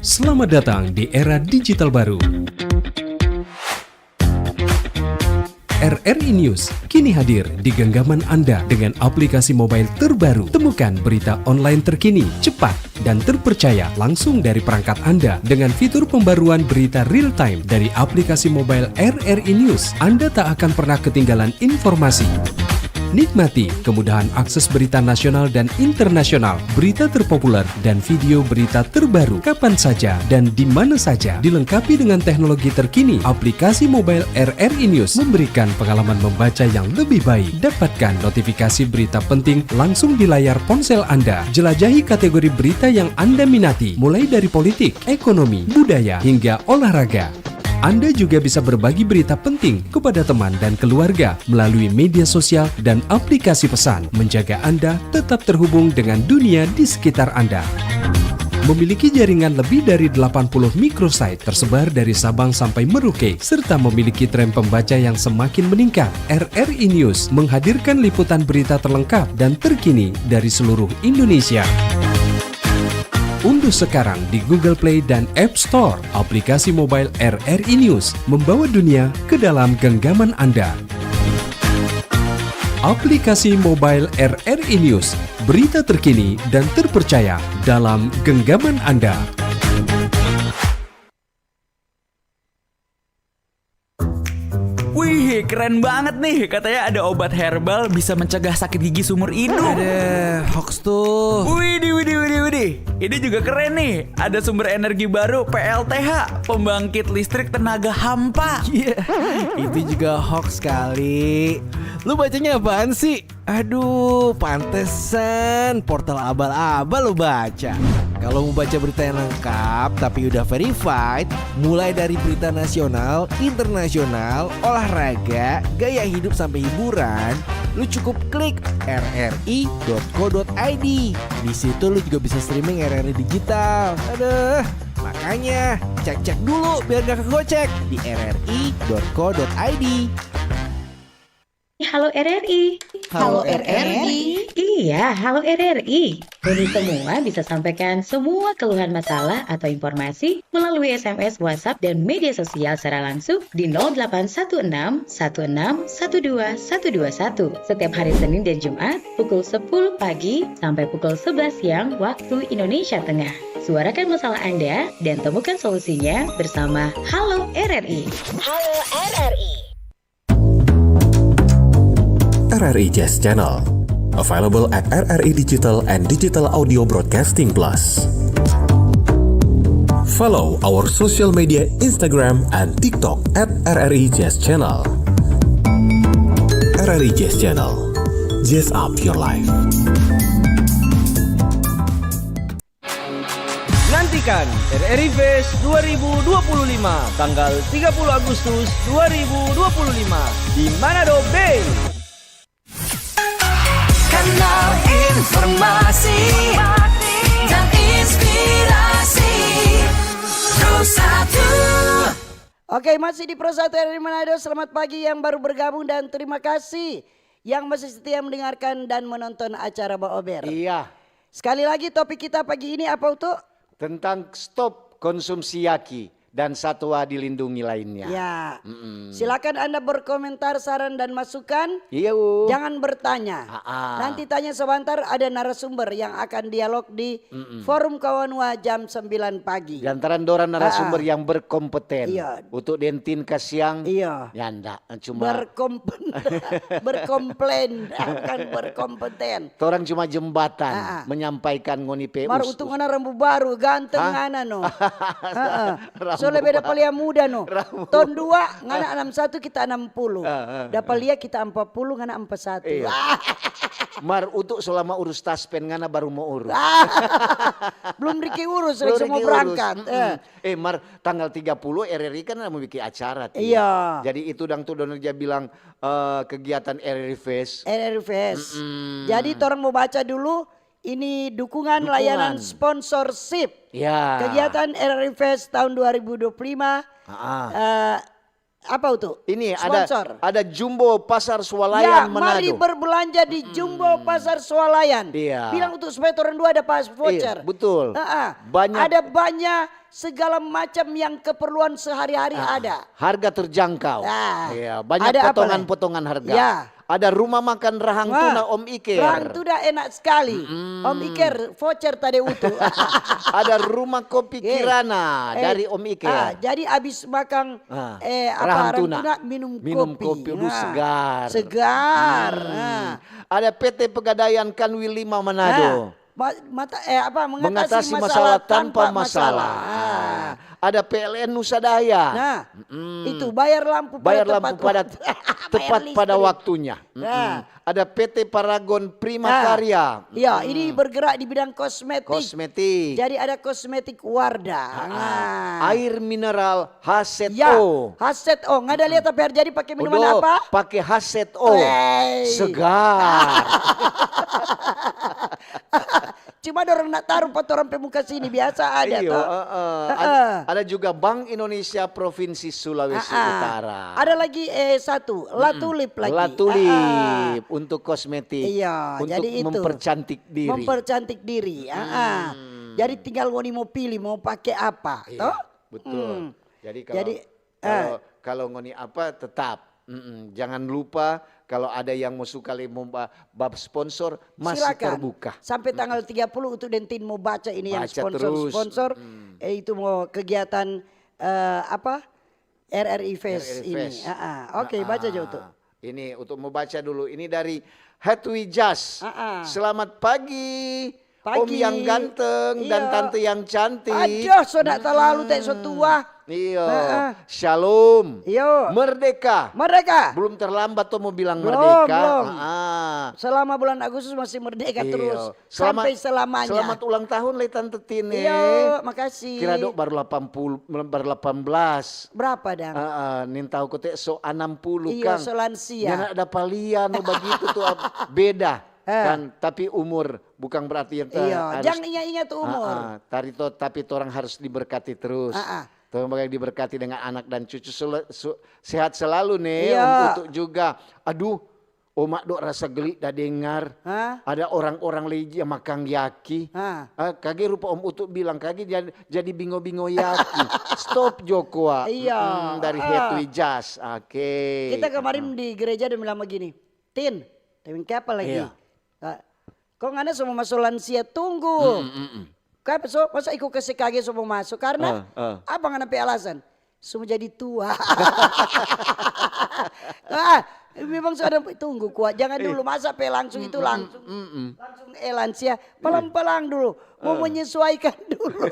Selamat datang di era digital baru. R R I News kini hadir di genggaman Anda dengan aplikasi mobile terbaru. Temukan berita online terkini, cepat, dan terpercaya langsung dari perangkat Anda dengan fitur pembaruan berita real time dari aplikasi mobile R R I News. Anda tak akan pernah ketinggalan informasi. Nikmati kemudahan akses berita nasional dan internasional, berita terpopuler, dan video berita terbaru kapan saja dan di mana saja, dilengkapi dengan teknologi terkini. Aplikasi mobile R R I News memberikan pengalaman membaca yang lebih baik. Dapatkan notifikasi berita penting langsung di layar ponsel Anda. Jelajahi kategori berita yang Anda minati, mulai dari politik, ekonomi, budaya, hingga olahraga. Anda juga bisa berbagi berita penting kepada teman dan keluarga melalui media sosial dan aplikasi pesan, menjaga Anda tetap terhubung dengan dunia di sekitar Anda. Memiliki jaringan lebih dari delapan puluh microsite tersebar dari Sabang sampai Merauke, serta memiliki tren pembaca yang semakin meningkat, R R I News menghadirkan liputan berita terlengkap dan terkini dari seluruh Indonesia. Unduh sekarang di Google Play dan App Store aplikasi mobile R R I News, membawa dunia ke dalam genggaman Anda. Aplikasi mobile R R I News, berita terkini dan terpercaya dalam genggaman Anda. Wih, keren banget nih. Katanya ada obat herbal bisa mencegah sakit gigi seumur hidup. Ada hoax tuh. Widih, widih, widih, widih. Ini juga keren nih. Ada sumber energi baru, P L T H, pembangkit listrik tenaga hampa. Iya, itu juga hoax kali. Lu bacanya apaan sih? Aduh, pantesan portal abal-abal lo baca. Kalau mau baca berita yang lengkap tapi udah verified, mulai dari berita nasional, internasional, olahraga, gaya hidup sampai hiburan, lu cukup klik R R I dot co dot I D. Di situ lu juga bisa streaming R R I digital. Aduh, makanya cek-cek dulu biar gak kegocek di R R I dot co dot I D. Halo R R I. Halo R R I. Iya, halo R R I. Ngoni semua bisa sampaikan semua keluhan masalah atau informasi melalui S M S, WhatsApp, dan media sosial secara langsung di nol delapan satu enam satu enam satu dua satu dua satu setiap hari Senin dan Jumat pukul sepuluh pagi sampai pukul sebelas siang waktu Indonesia Tengah. Suarakan masalah Anda dan temukan solusinya bersama Halo R R I. Halo R R I. R R I Jazz Channel, available at R R I Digital and Digital Audio Broadcasting Plus. Follow our social media Instagram and TikTok at R R I Jazz Channel. R R I Jazz Channel. Jazz up your life. Nantikan R R I Fest dua ribu dua puluh lima, tanggal tiga puluh Agustus dua ribu dua puluh lima di Manado Bay. Kanal informasi dan inspirasi Pro satu. Oke, masih di Pro satu R R I Manado. Selamat pagi yang baru bergabung dan terima kasih yang masih setia mendengarkan dan menonton acara Baober. Iya. Sekali lagi, topik kita pagi ini apa, Utu? Tentang stop konsumsi yaki dan satwa dilindungi lainnya. Ya. Mm-mm. Silakan Anda berkomentar, saran, dan masukan. Iya, U. Jangan bertanya. Ah, ah. Nanti tanya sebentar, ada narasumber yang akan dialog di Mm-mm. Forum Kawanua jam sembilan pagi. Lantaran dorang narasumber Ah, ah. yang berkompeten. Iya. Untuk dentin kasiang, Iya. nyanda. Cuma Berkompen-, berkomplain, bukan berkompeten. Torang cuma jembatan Ah, ah. menyampaikan ngoni pe Mar us-, Utu us-, ngana rambu baru, ganteng Hah? ngana no. Heeh. Rambu So lebe dapa baru. lia muda no. Rambu. Ton dua, ngana enam satu, kita enam puluh. Ah, ah, Dapa ah. lia kita empat puluh, ngana empat satu. Iya. Mar Utu selama urus taspen ngana baru mo urus. Belum Riki urus, Belum Riki semua Riki urus. berangkat. Mm-mm. Eh. Eh, Mar, tanggal tiga puluh R R I kan ada mau bikin acara, Ti. Iya. Jadi itu dang tu dong ja bilang, eh, kegiatan R R I Fest. R R I Fest. Mm-mm. Jadi torang mau baca dulu, ini dukungan Dukungan. layanan sponsorship. Ya. Kegiatan R R I Fest tahun dua ribu dua puluh lima. Ah, ah. Eh, apa itu? Ini ada, Sponsor. ada Jumbo Pasar Swalayan Ya, mari Manado. berbelanja di Jumbo Pasar Swalayan. Iya. Bilang untuk supaya torang dua ada pas Iya, voucher. betul. Ah, ah. Banyak Ada banyak segala macam yang keperluan sehari-hari Ah, ada. harga terjangkau. Ah, Iya, banyak ada apa lagi? potongan-potongan harga. Ya. Ada rumah makan rahang Wah, tuna Om Iker. rahang tuna enak sekali. Mm-mm. Om Iker, voucher tadi Utu. Ada rumah kopi Eh, Kirana eh, dari Om Iker. ah, jadi abis makan, Ah, eh, apa, rahang rahang tuna. tuna, minum Minum kopi. kopi, aduh, Nah, segar. segar. Hmm. Nah. Ada P T Pegadaian Kanwil lima Manado. Nah, ma-, mata, eh, apa, mengatasi Mengatasi masalah masalah tanpa tanpa masalah. masalah. Ah. Ada P L N Nusa Daya. Nah, Mm-mm. itu bayar lampu pada Bayar tepat lampu pada waktu. Bayar tepat pada listrik. waktunya. Mm-mm. Nah. Ada P T Paragon Prima Nah. Karya. Iya, Mm-mm. ini bergerak di bidang kosmetik. Kosmetik. Jadi ada kosmetik Wardah. Ah, ah. Nah. Air mineral H Z O. Ya, H Z O. Nggak ada lihat apa yang jadi pakai minuman Udah, apa? pakai H Z O. Wey. Segar. Cuma dorang nak taruh pa torang pe muka sini, biasa ada Iyo, to. heeh. Ada, Heeh. ada juga Bank Indonesia Provinsi Sulawesi Ah, ah. Utara. Ada lagi, eh, satu, La Mm-mm. Tulip lagi. La Tulip Ah, ah. untuk kosmetik, Iya, untuk jadi itu. mempercantik diri. Mempercantik diri, ah, ah. Hmm. Jadi tinggal ngoni mau pilih mau pake apa, Iya, to? betul. Hmm. Jadi kalau, Jadi, kalau, eh. kalau ngoni apa, tetap. Mm-mm. Jangan lupa kalau ada yang mau suka le-, mau ba-, bab sponsor, masih Silakan. terbuka. Sampai Mm-mm. tanggal tiga puluh untuk Dentin mau baca ini yang Baca terus. sponsor-sponsor, Mm-mm. eh, itu mau kegiatan, eh, apa? R R I Fest R R I ini. Fest. Ah, ah. Oke, baca jo tu. Ah, ini untuk mau baca dulu. Ini dari Hetwi Jas. Ah, ah. Selamat pagi, Pagi. Om yang ganteng dan Iya. tante yang cantik. Aduh, so ndak terlalu, te, so tua. Iyo. Heeh. Shalom. Iyo. Merdeka. Merdeka. Belum terlambat to mau bilang Belum, merdeka. belum. Ah. Selama bulan Agustus masih merdeka Iyo. terus. Selamat, Sampai selamanya. selamat ulang tahun le Tante Tine. Iyo, makasih. Kira dok baru delapan puluh, baru delapan belas. Berapa dang? Ah, ah, nin tahu kote so enam puluh, Iyo, Kang. so lansia. Nyanda ada palia no bagitu tu, ap-, beda. Eh. Kan, tapi umur bukan berarti yang te-, Iya, harus jang inga-inga tu umur. Ah, ah, tari to, tapi torang harus diberkati terus. Ah, ah. Torang bakal diberkati dengan anak dan cucu sel-, su-, sehat selalu nih, Iya. Om Utu juga. Aduh, Oma dok rasa geli da dengar. Hah? Ada orang-orang lei yang makang yaki. Hah? Ah, kage rupa Om Utu bilang, kage jadi, jadi bingo-bingo yaki. Stop jo kwa. Iya. Mm, dari Ah. Hetwi Jas. Oke. Kita kemarin Mm. di gereja ada bilang begini, "Tin, tewing ke apa lagi?" Iya. Ah, "Kong ngana so mo maso lansia, tunggu." Mm, mm, mm. Kapa so, masa iko kase kage so mo maso? Karena Ah, ah. apa ngana pe alasan? So mo jadi tua. Ah, Memang so ada, tunggu kuat. Jangan dulu, masa pe langsung itu langsung, langsung, eh, lansia. Pelan-pelan dulu. Mau menyesuaikan dulu.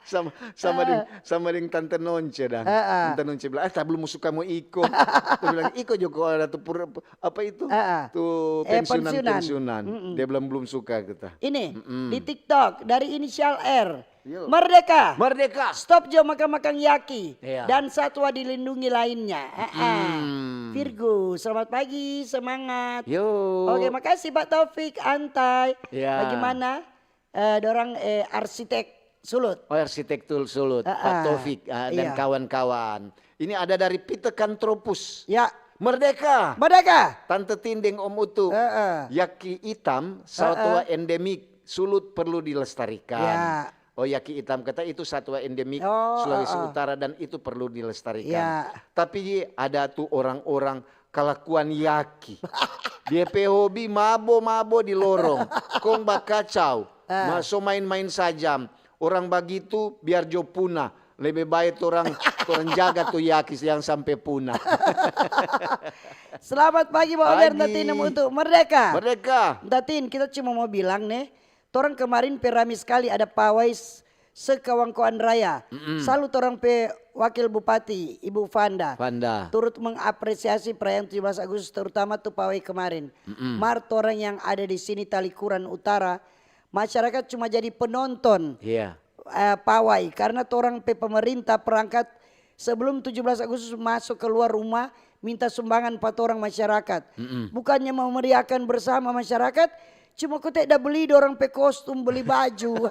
Sama, sama deng, sama deng Tante Nonce dah. Heeh. Tante Nonce bilang, "Eh, ta belum suka mo iko." Dia bilang, "Iko jo ko ada tu pur-, apa itu? Heeh. Tu eh, pensiunan, pensiunan. Pensiunan." Mm-mm. Dia bilang, "Belum suka," kata. Ini, di TikTok, dari inisial R. Yo. Merdeka. Merdeka. Stop jo makang-makang yaki. Iya. Dan satwa dilindungi lainnya. Heeh. Hmm. Virgo, selamat pagi, semangat. Yo. Oke, makasih Pak Taufik, Antai. Iya. Bagaimana? Eh, dorang, eh, arsitek Sulut. Oh, arsitektur Sulut, Pak Taufik, ah, dan kawan-kawan. Iya. Ini ada dari Peter Kantropus. Ya. Merdeka. Merdeka. Tante Tin deng Om Utu. Heeh. Yaki itam, satwa endemik Sulut perlu dilestarikan. Ya. Oh, yaki itam kata itu satwa endemik Sulawesi Utara dan itu perlu dilestarikan. Ya. Tapi ada tu orang-orang kalakuan yaki. Dia pe hobi mabo-mabo di lorong, kong bakacau, ma-, so main-main saja. Orang bagitu biar jo punah. Lebe bae torang, torang jaga tu yaki jang sampe punah. Selamat pagi, Bang Ober, Nda Tin, untuk Merdeka. Merdeka. Nda Tin, kita cuma mau bilang nih, torang kemarin pe rame skali ada pawai s-, sekawangkoan raya. Mm-mm. Salut torang pe Wakil Bupati, Ibu Fanda. Fanda. Turut mengapresiasi perayaan tujuh belas Agustus, terutama tu pawai kemarin. Mm-mm. Mar torang yang ada di sini, Talikuran Utara, masyarakat cuma jadi penonton. Iya. Eh, pawai, karena torang pe pemerintah perangkat sebelum tujuh belas Agustus maso keluar rumah minta sumbangan pa torang masyarakat. Mm-mm. Bukannya mau meriahkan bersama masyarakat, cuma kote da beli dorang pe kostum, beli baju.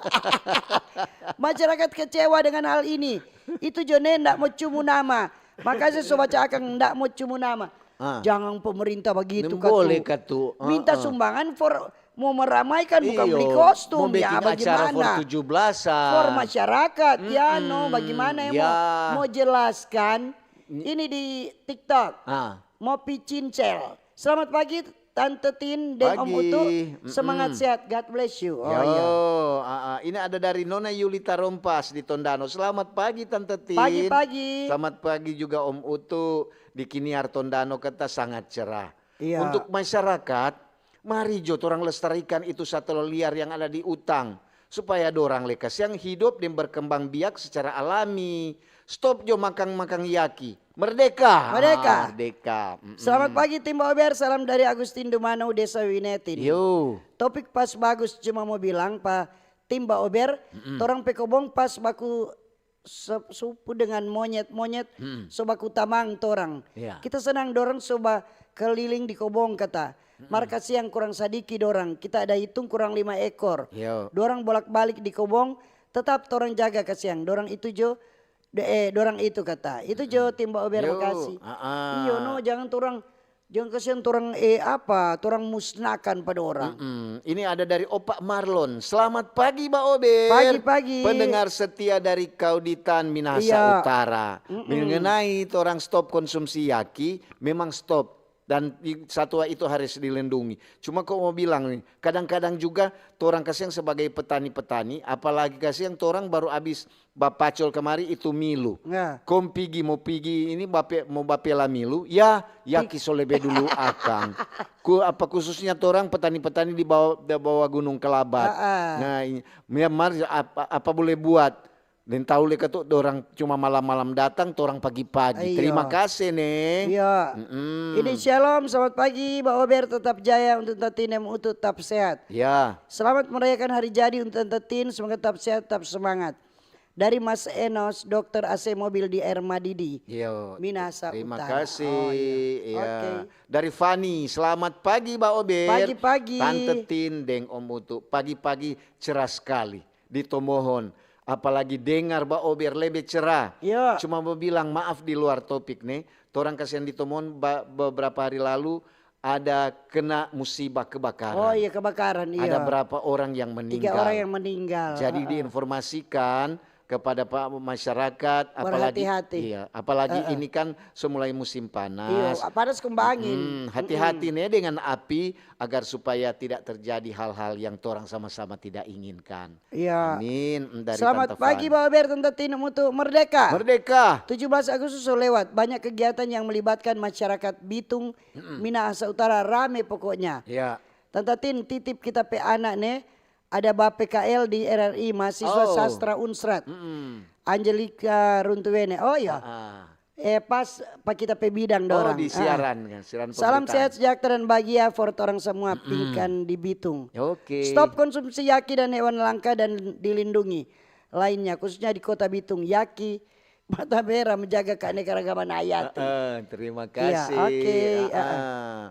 Masyarakat kecewa dengan hal ini. Itu jo ne nda mo cumu nama. Makase so baca akang nda mo cumu nama. Ah. Jangan pemerintah bagitu katu. Boleh katu. Minta sumbangan for mo meramaikan, bukan beli kostum. Iyo, mo bikin acara for tujuh belasan. For masyarakat, ya no, bagaimana ya, mo, mo jelaskan? Ini di TikTok. Ah. Mo picincel. Selamat pagi, Tante Tin deng Om Utu. Pagi. Mm-mm. Semangat sehat, God bless you. Oh, iya. Ah, ah. Ini ada dari Nona Yulita Rompas di Tondano. Selamat pagi, Tante Tin. Pagi-pagi. Selamat pagi juga, Om Utu. Di Kiniar Tondano kata sangat cerah. Iya. Untuk masyarakat, mari jo torang lestarikan itu satwa liar yang ada di utang, supaya dorang lei kasiang hidop deng berkembang biak secara alami. Stop jo makang-makang yaki. Merdeka. Merdeka. Ah, merdeka. Mm-mm. Selamat pagi, Timba Ober. Salam dari Agustin Dumano, Desa Winetin. Yo. Topik pas bagus, cuma mo bilang pa Timba Ober, mm-mm, torang pe kobong pas baku se-, supu dengan monyet-monyet, hmm, so baku tamang torang. Iya. Kita senang dorang so bakeliling di kobong kata. Mm-mm. Mar kasiang kurang sadiki dorang, kita ada hitung kurang lima ekor. Yo. Dorang bolak-balik di kobong, tetap torang jaga kasiang. Dorang itu jo, de-, eh, dorang itu kata. Itu jo, mm-mm, Timba Ober, yo, makasih. Ah, ah. Iyo no, jangan torang Jang kasiang torang, eh, apa, torang musnahkan pa dorang. Mm-mm. Ini ada dari Opa Marlon. Selamat pagi, Ba Ober. Pagi-pagi. Pendengar setia dari Kauditan, Minahasa Utara. Iya. Mm-mm. Mengenai torang stop konsumsi yaki, memang stop. Dan i-, satwa itu harus dilindungi. Cuma ko mo bilang ni, kadang-kadang juga torang kasiang sebagai petani-petani, apalagi kasiang torang baru abis bapacol kamari itu milu. Ya. Kong pigi, mo pigi ini bape-, mo bapela milu, ya, yaki so lebe dulu akang. Ku-, apa khususnya torang petani-petani di bawa, di bawa Gunung Kelabat. Ah, ah. Nah, i-, ya, mar, apa, apa boleh buat? Deng tau lei katu dorang cuma malam-malam datang, torang pagi-pagi. Iyo. Terima kasih, ne. Iya. Mm-mm. Ini shalom, selamat pagi, Ba Ober, tetap jaya untuk Tante Tin, Om Utu, tetap sehat. Ya. Selamat merayakan hari jadi untuk Tante Tin, semoga tetap sehat, tetap semangat. Dari Mas Enos, dokter A C mobil di Air Madidi, yo, Minahasa Utara. Terima kasih. Oh, iya. Iya. Oke. Dari Fani, "Selamat pagi, Ba Ober." Pagi-pagi. Tante Tin deng Om Utu, pagi-pagi cerah skali di Tomohon. Apalagi dengar Ba Ober lebe cerah. Iya. Cuma mo bilang, maaf di luar topik ne, torang kasiang di Tomohon ba-, beberapa hari lalu ada kena musibah kebakaran. Oh iya, kebakaran, iya. Ada berapa orang yang meninggal. Tiga orang yang meninggal. Jadi, heeh, diinformasikan kepada pa-, masyarakat, apalagi, Berhati-hati. Iya, apalagi Heeh. ini kan so mulai musim Iyo, panas. panas kembangin. Mm, hati-hati nih dengan api agar supaya tidak terjadi hal-hal yang torang sama-sama tidak inginkan. Iya. Amin. Mm, dari Selamat Tante pagi, Fan. Bawa Ber, Tante Tin, Mutu Merdeka. Merdeka. Tujuh belas Agustus so lewat, banyak kegiatan yang melibatkan masyarakat Bitung, Minahasa Utara, rame pokoknya. Ya. Tante Tin, titip kita pe anak ne, ada ba P K L di R R I, mahasiswa Oh. sastra Unsrat. Mm-mm. Angelika Runtuwene. Oh iya. Ah. Eh, pas pa kita pe bidang Oh, dorang. di Ah. siaran kan, siaran Salam pemberitaan. Sehat sejahtera dan bahagia for torang semua pingkan di Bitung. Oke. Stop konsumsi yaki dan hewan langka dan dilindungi lainnya, khususnya di kota Bitung. Yaki, mata merah, menjaga keanekaragaman hayati. Heeh, terima Iya, kasih. oke, Ah.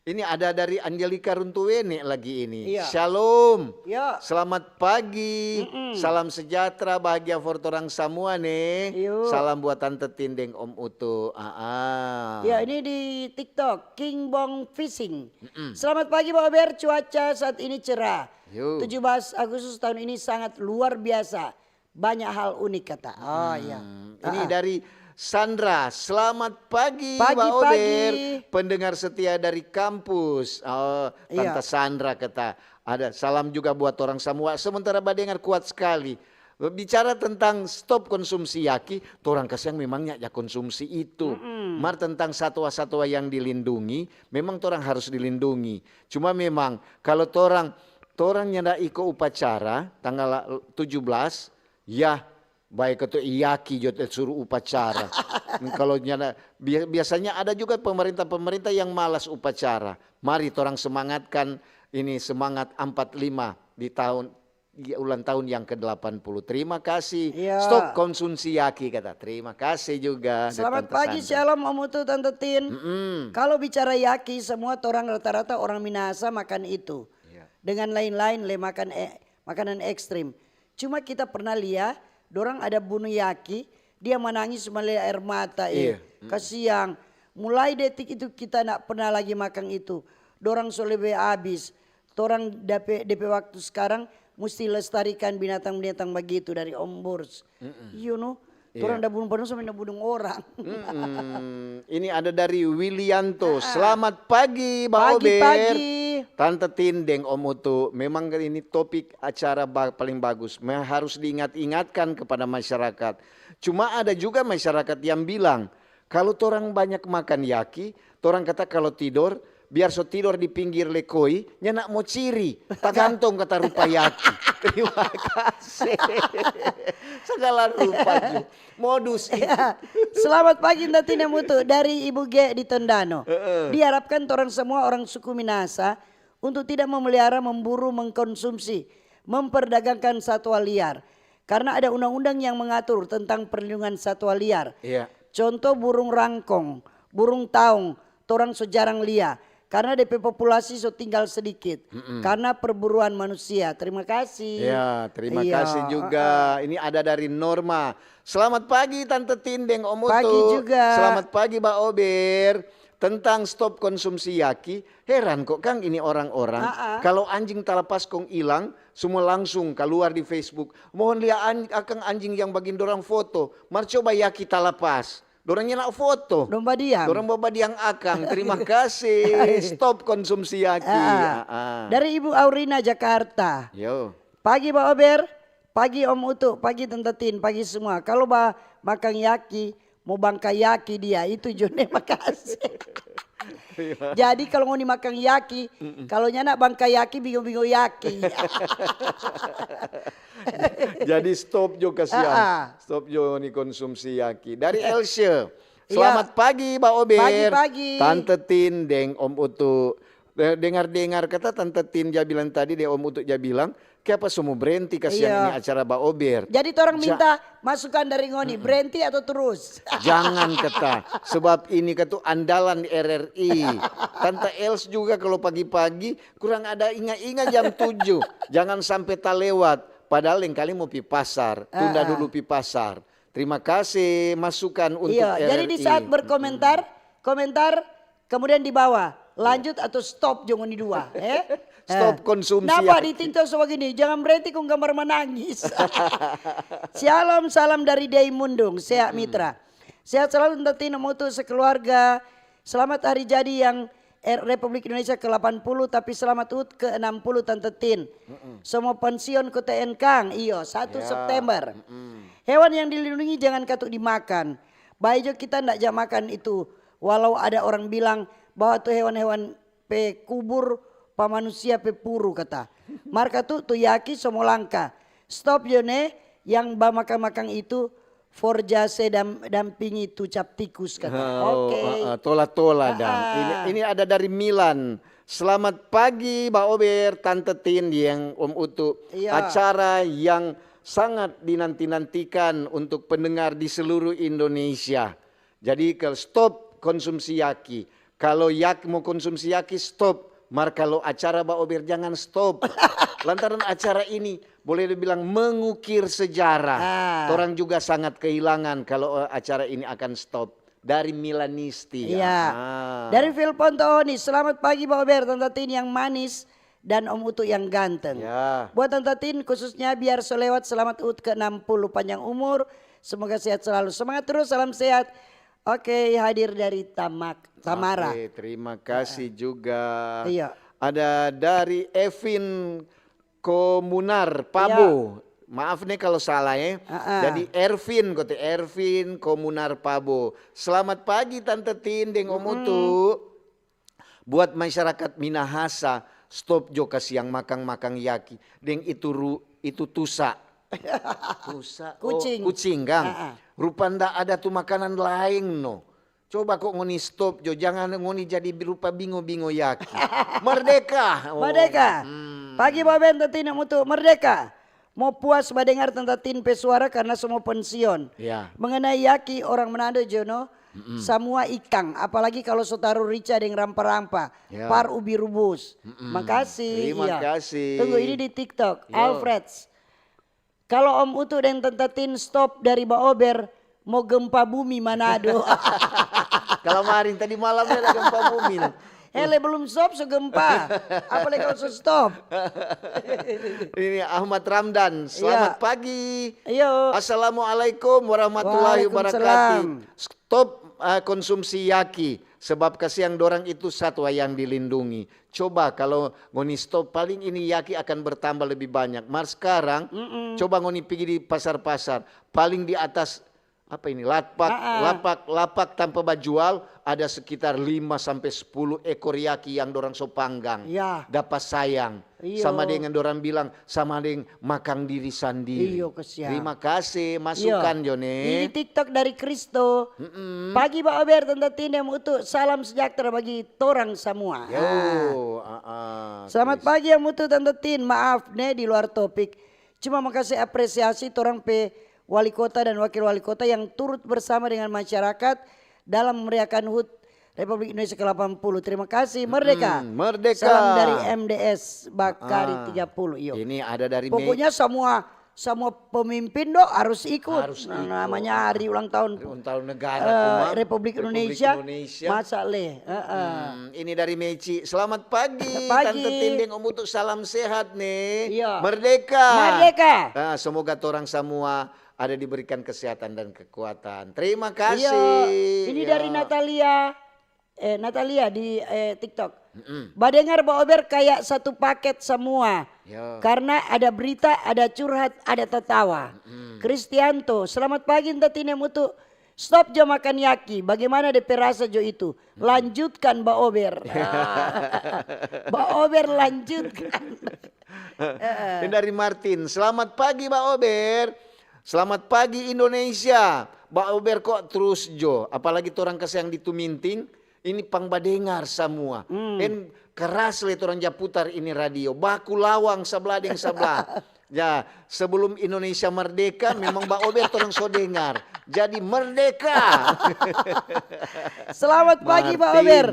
Ini ada dari Angelika Runtuwene lagi ini. Iya. Shalom. Ya. Selamat pagi. Salam sejahtera, bahagia for torang samua ne. Iyo. Salam buat Tante Tin deng Om Utu. Ah, ah. Ya, ini di TikTok, King Bong Fishing. Selamat pagi, Bawa Ber. Cuaca saat ini cerah. Yo. Tujuh belas Agustus tahun ini sangat luar biasa. Banyak hal unik, kata. Oh, iya. Hmm, ini dari Sandra, selamat pagi, Pagi, Ba Ober. pagi. Pendengar setia dari kampus. Oh, Tante Iya. Sandra kata, ada salam juga buat orang semua. Sementara badengar kuat sekali. Bicara tentang stop konsumsi yaki, torang kasiang memangnya ja konsumsi itu. Mar tentang satwa-satwa yang dilindungi, memang torang harus dilindungi. Cuma memang kalau torang, torang nyanda iko upacara tanggal tujuh belas, ya, bae katu yaki jo te suru upacara. Kalau nyanda, bia-, biasanya ada juga pemerintah-pemerintah yang malas upacara. Mari torang semangatkan ini semangat empat lima di tahun, di ulang tahun yang ke delapan puluh. Terima kasih. Iya. Stop konsumsi yaki kata. Terima kasih juga. Selamat Tante pagi, Sandra. Shalom Om Utu, Tante Tin. Mm-mm. Kalau bicara yaki, semua orang rata-rata orang Minahasa makan itu. Iya. Dengan lain-lain le makan e- makanan ekstrim. Cuma kita pernah lia, dorang ada bunuh yaki, dia manangis cuma lia air mata, eh. Iya. Mm. Kasiang. Mulai detik itu kita ndak pernah lagi makan itu. Dorang so lebe abis. Torang depe, depe waktu sekarang musti lestarikan binatang-binatang bagitu dari Om Burs. You know, Iya. torang da bunung, padahal sampe da bunung orang. Mm-mm. Ini ada dari Wilianto. Selamat pagi, Ba Pagi, Ober. pagi. Tante Tin deng Om Utu. Memang ini topik acara ba- paling bagus. Me- harus diingat-ingatkan kepada masyarakat. Cuma ada juga masyarakat yang bilang, kalau torang banyak makan yaki, torang kata kalau tidor, biar so tidor di pinggir lekoi, nyanda mo ciri, tagantong kata rupa yaki. Terima kasih. Segala rupa ju. Modus itu. Ya. Selamat pagi, Tante Tin deng Om Utu, dari Ibu G di Tondano. Heeh. Diharapkan torang semua orang suku Minahasa untuk tidak memelihara, memburu, mengkonsumsi, memperdagangkan satwa liar. Karena ada undang-undang yang mengatur tentang perlindungan satwa liar. Iya. Contoh burung rangkong, burung taung, torang so jarang lia. Karena depe populasi so tinggal sedikit. Karena perburuan manusia. Terima kasih. Ya, terima Iya, kasih juga. Ini ada dari Norma. Selamat pagi Tante Tin deng Om Utu. Pagi juga. Selamat pagi Ba Ober. Tentang stop konsumsi yaki, heran kok kang ini orang-orang. Ah, ah. Kalau anjing talapas kong ilang, semua langsung keluar di Facebook. Mohon lia an- akang anjing yang bagin dorang foto. Mar coba yaki talapas. Dorang nyanda foto. Dong badiam. Dorang bawa badiang akang. Terima kasih. Stop konsumsi yaki. Ah, Ah, ah. Dari Ibu Aurina, Jakarta. Yo. Pagi Ba Ober, pagi Om Utu, pagi Tante Tin, pagi semua. Kalau ba makan yaki, mo bangka yaki dia, itu jo ne makase. Jadi kalau ngoni makan yaki, kalau nyanda bangka yaki, bingo-bingo yaki. Jadi stop jo kasihan. Ah, ah. Stop jo ni konsumsi yaki. Dari Else. Iya. Selamat pagi Ba Ober. Pagi-pagi. Tante Tin deng Om Utu. Eh, dengar-dengar kata Tante Tin ja bilang tadi deng Om Utu ja bilang, kiapa so mo brenti kasihan Iya. ini acara Ba Ober. Jadi torang Ja- minta masukan dari ngoni, brenti atau terus? Jangan kata, sebab ini katu andalan R R I. Tante Els juga kalau pagi-pagi kurang ada inga-inga jam tujuh. Jangan sampai talewat. Padahal lengkali mo pi pasar, tunda Ah, ah. dulu pi pasar. Terima kasih masukan untuk Iya, R R I. jadi di saat berkomentar, komentar, kemudian di bawah, Lanjut atau stop jo ngoni dua, eh? Stop Eh, konsumsi napa ya. Di TikTok so bagini, jangan berhenti kong gambar manangis. Shalom, salam dari Dei Mundung, sehat mitra. Sehat selalu Tante Tin, Om Utu sekeluarga. Selamat hari jadi yang R-, Republik Indonesia ke delapan puluh, tapi selamat hut ke enam puluh Tante Tin. Semua pensiun ko T N Kang, iyo, satu Ya. September. Hewan yang dilindungi jangan katu dimakan. Bae jo kita ndak ja makan itu, walau ada orang bilang bahwa tu hewan-hewan pe kubur pa manusia pe puru kata. Mar katu tu yaki so mo langka. Stop jo ne yang bamakang-makang itu, forja se dam-, dampingi tu cap tikus kata. Oh, Oke. eh, eh, tola-tola dang. Ah. Ini, ini ada dari Milan. Selamat pagi Ba Ober, Tante Tin, yang Om Utu. Iya. Acara yang sangat dinanti-nantikan untuk pendengar di seluruh Indonesia. Jadi kalau stop konsumsi yaki. Kalau yak mau konsumsi yaki, stop. Mar kalau acara Ba Ober jangan stop. Lantaran acara ini boleh dibilang mengukir sejarah. Ah. Torang juga sangat kehilangan kalau eh, acara ini akan stop. Dari Milanisti. Iya. Ah. Dari Vilpon Tohoni, selamat pagi Ba Ober, Tante Tin yang manis dan Om Utu yang ganteng. Ya. Buat Tante Tin khususnya biar so lewat, selamat hut ke enam puluh, panjang umur, semoga sehat selalu. Semangat terus, salam sehat. Oke, hadir dari Tamak, Tamara. Oke, terima kasih juga. Iya. Ada dari Evin Komunar Pabo. Maaf nih kalau salah ya. Ah, ah. Jadi Ervin, kote Ervin Komunar Pabo. Selamat pagi Tante Tin deng Om Utu. Buat masyarakat Minahasa, stop jo kasiang makang-makang yaki. Deng itu ru, itu tusa. Tusa, oh, Kucing. Kucing kang. Ah, ah. Rupa nda ada tu makanan laeng no. Coba kok ngoni stop jo, jangan ngoni jadi rupa bingo-bingo yaki. Merdeka. Oh, Merdeka. hmm. Pagi Ba Ober, Tante Tin, Om Utu, merdeka. Mo puas badengar Tante Tin pe suara karena so mo pensiun. Ya. Mengenai yaki, orang Manado jo no, samua ikang, apalagi kalau so taru rica deng rampa-rampa, Ya. par ubi rubus. Makasih. Terima Iya. kasih. Tunggu ini di TikTok. Yo. Alfreds. Kalau Om Utu deng Tante Tin stop dari Ba Ober, mo gempa bumi Manado. Kalau kemarin tadi malamnya ada gempa bumi. Hele, belum stop so gempa. Apalagi kalau so stop. Ini Ahmad Ramdan. Selamat Iya. Pagi. Iyo. Assalamualaikum warahmatullahi wabarakatuh. Waalaikumsalam. Stop uh, konsumsi yaki, sebab kasiang dorang itu satwa yang dilindungi. Coba kalau ngoni stop, paling ini yaki akan bertambah lebih banyak. Mar sekarang, coba ngoni pigi di pasar-pasar, paling di atas apa ini, lapak, Ah, ah. lapak, lapak tanpa bajual, ada sekitar lima sampai sepuluh ekor yaki yang dorang so panggang. Ya. Dapa sayang. Iyo. Sama dengan dorang bilang, sama deng makang diri sandiri. Iyo, kasiang. Terima kasih, masukan Iyo. Jone. Ini TikTok dari Kristo. Pagi Ba Ober, Tante Tin, Om Utu. Salam sejahtera bagi torang samua. Yo, ah, ah, Selamat Chris. Pagi Om Utu, Tante Tin. Maaf ne di luar topik. Cuma mo kase apresiasi torang pe wali kota dan wakil wali kota yang turut bersama dengan masyarakat dalam memeriahkan hut Republik Indonesia ke delapan puluh. Terima kasih. Merdeka. Mm, merdeka. Salam dari M D S Bakari Ah, tiga puluh. Iyo. Ini ada dari Mei. Pokoknya semua, semua pemimpin do harus ikut. Harus Nah, ikut. Namanya hari ulang tahun, Ulang tahun negara, eh, Kumang. Republik Republik Indonesia. Indonesia. Masa leh. Heeh. Hmm, ini dari Meci. Selamat pagi, Pagi. Tante Tin deng Om Utu, salam sehat nih. Iya. Merdeka. Merdeka. Nah, semoga torang semua ada diberikan kesehatan dan kekuatan. Terima kasih. Iya. Ini Ya. dari Natalia. Eh, Natalia di eh, TikTok. Badengar Ba Ober kayak satu paket semua. Ya. Karena ada berita, ada curhat, ada tatawa. Kristianto, selamat pagi Tante Tin, Om Utu. Stop jo makan yaki. Bagaimana de pe rasa jo itu? Lanjutkan Ba Ober. Ba Ober lanjutkan. Ini dari Martin. Selamat pagi, Ba Ober. Selamat pagi, Indonesia. Ba Ober kok terus jo. Apalagi torang kasiang di Tuminting. Ini pang badengar samua. En keras le torang ja putar ini radio. Baku lawang sabla deng sabla. Ya, sebelum Indonesia merdeka, memang Ba Ober torang so dengar. Jadi merdeka. Selamat pagi Ba Martin. Ober.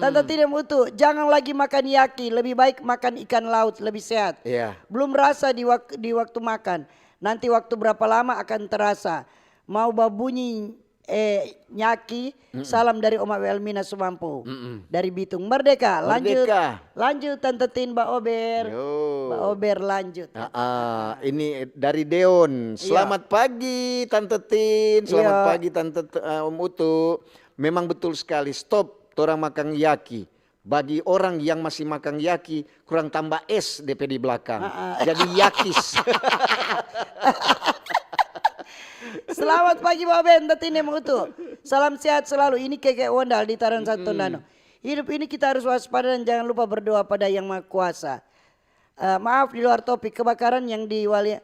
Tante Tin, Om Utu, jangan lagi makan yaki, lebih baik makan ikan laut, lebih sehat. Iya. Belum rasa di, wak- di waktu makan. Nanti waktu berapa lama akan terasa. Mau babunyi eh, Nyaki, salam dari Oma Welmina Sumampu. Dari Bitung. Merdeka, lanjut. Merdeka. Lanjut, Tante Tin, Ba Ober. Yo. Ba Ober, lanjut. Ah, ah, ini dari Deon. Iya. Selamat pagi, Tante Tin. Selamat Iya. pagi, Tante T-, eh, Om Utu. Memang betul sekali. Stop, torang makang yaki. Bagi orang yang masih makang yaki, kurang tambah es depe di belakang. Ah, ah. Jadi yakis. Selamat pagi, Ba Ober, Tante Tin deng Om Utu. Salam sehat selalu. Ini Keke Wondal di Taran Satu Tondano. Hidup ini kita harus waspada dan jangan lupa berdoa pada Yang Maha Kuasa. Eh, maaf, di luar topik, kebakaran yang di Wali-,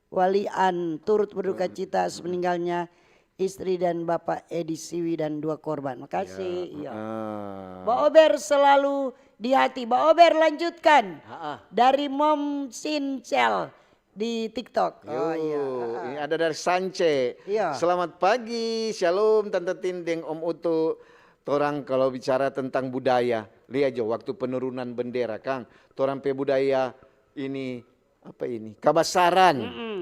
Walian turut berduka cita atas meninggalnya istri dan bapak Edi Siwi dan dua korban. Makasih. Ya, iya. Ah. Ba Ober selalu di hati. Ba Ober, lanjutkan. Ha-ah. Dari Mom Sincel di TikTok. Oh, Yo, iya. Ha-ah. Ini ada dari Sance. Iya. Selamat pagi, shalom Tante Tin deng Om Utu. Torang kalau bicara tentang budaya, lia jo waktu penurunan bendera, kang. Torang pe budaya ini, apa ini? Kabasaran.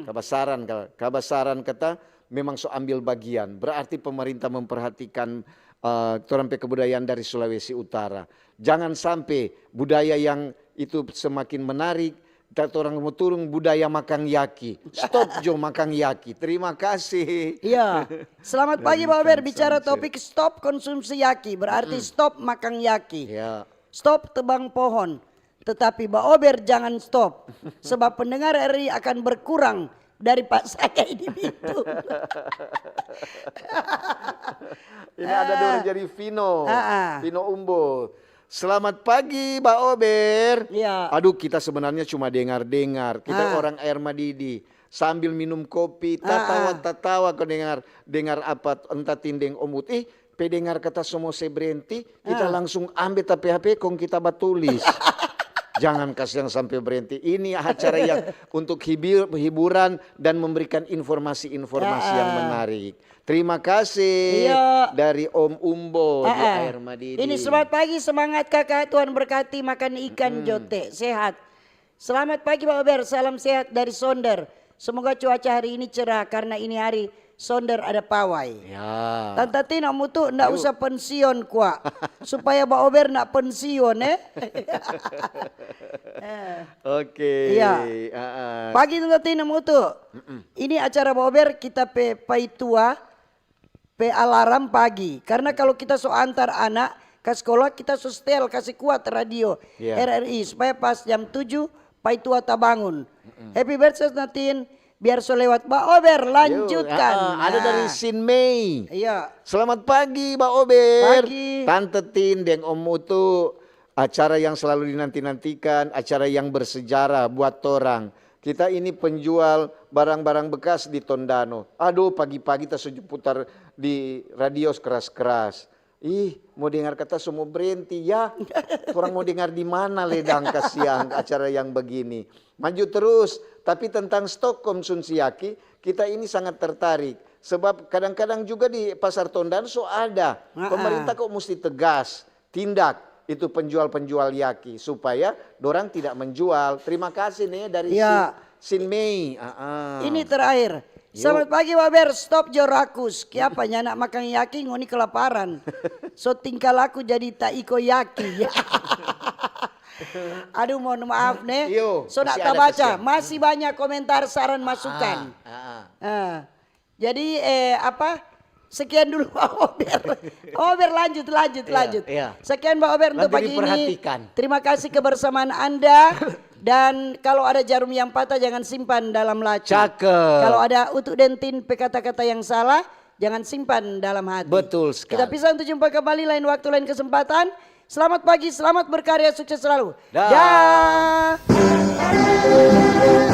Kabasaran, ka-, kabasaran kata memang so ambil bagian. Berarti pemerintah memperhatikan, eh, torang pe kebudayaan dari Sulawesi Utara. Jangan sampe budaya yang itu semakin menarik, ta-, torang mo turung budaya makang yaki. Stop jo makang yaki. Terima kasih. Iya. Selamat pagi, Ba Ober. Bicara topik stop konsumsi yaki, berarti stop makang yaki. Ya. Stop tebang pohon. Tetapi Ba Ober jangan stop. Sebab pendengar R R I akan berkurang dari Pak Saka ini Bitung. Ini ada dulu dari Vino. Ah, ah. Vino Umbo. Selamat pagi, Ba Ober. Iya. Aduh, kita sebenarnya cuma dengar-dengar. Kita orang Air Madidi. Sambil minum kopi, tatawa-tatawa ko dengar, dengar apa Tante Tin deng Om Utu. Ih, pe dengar kata so mo se brenti, kita langsung ambe ta pe H P kong kita batulis. Jangan kasiang sampe brenti. Ini acara yang untuk hibir-, hiburan dan memberikan informasi-informasi yang menarik. Terima kasih dari Om Umbo di Air Madidi. Ini selamat pagi, semangat kakak, Tuhan berkati, makan ikan jote, sehat. Selamat pagi, Ba Ober, salam sehat dari Sonder. Semoga cuaca hari ini cerah karena ini hari Sonder ada pawai. Ya. Tanta Tin, Om Utu nda usah pensiun kwa. Supaya Ba Ober nda pensiun, eh. Eh. Oke. Iya. Ah, ah. Pagi, Tanta Tin, Om Utu. Ini acara Ba Ober kita pe paitua pe alarm pagi. Karna kalu kita so antar anak ka skola, kita so setel, kasi kuat radio R R I, supaya pas jam tujuh, paitua tabangun. Happy birthday, Tanta Tin. Biar so lewat, Ba Ober, lanjutkan. Yo, ah, ah, ada dari Sin Mei. Iya. Selamat pagi, Ba Ober. Pagi. Tanta Tin deng Om Utu. Acara yang selalu dinanti-nantikan, acara yang bersejarah buat torang. Kita ini penjual barang-barang bekas di Tondano. Aduh, pagi-pagi ta so putar di radio keras-keras. Ih, mo dengar kata so mo brenti, ya. Torang mo dengar di mana le dang kasiang acara yang begini. Maju terus, tapi tentang stok konsumsi aki, kita ini sangat tertarik. Sebab kadang-kadang juga di Pasar Tondano so ada. Ah, ah. Pemerintah kok musti tegas. Tindak itu penjual-penjual yaki supaya dorang tidak menjual. Terima kasih nih dari Ya. Sin, Sin Mei. Ah, ah. Ini terakhir. Yuk. Selamat pagi, Ba Ober. Stop jo rakus. Kiapa nyanda makang yaki, ngoni kelaparan. So tingkah laku jadi ta iko yaki. Aduh, mohon maaf nih. Yo, so nak masih ada tabaca. Kasihan. Masih banyak komentar, saran, masukan. Ah, ah, ah. Ah. Jadi, eh, apa? Sekian dulu, Ba Ober. Ober, lanjut, lanjut, Iya, lanjut. Iya. Sekian, Ba Ober, untuk Nanti pagi ini. Diperhatikan. Terima kasih kebersamaan Anda. Dan kalau ada jarum yang patah, jangan simpan dalam laci. Cakep. Kalau ada Utu deng Tin pe kata-kata yang salah, jangan simpan dalam hati. Betul sekali. Kita pisah untuk jumpa kembali lain waktu, lain kesempatan. Selamat pagi, selamat berkarya, sukses selalu. Dah. Dah.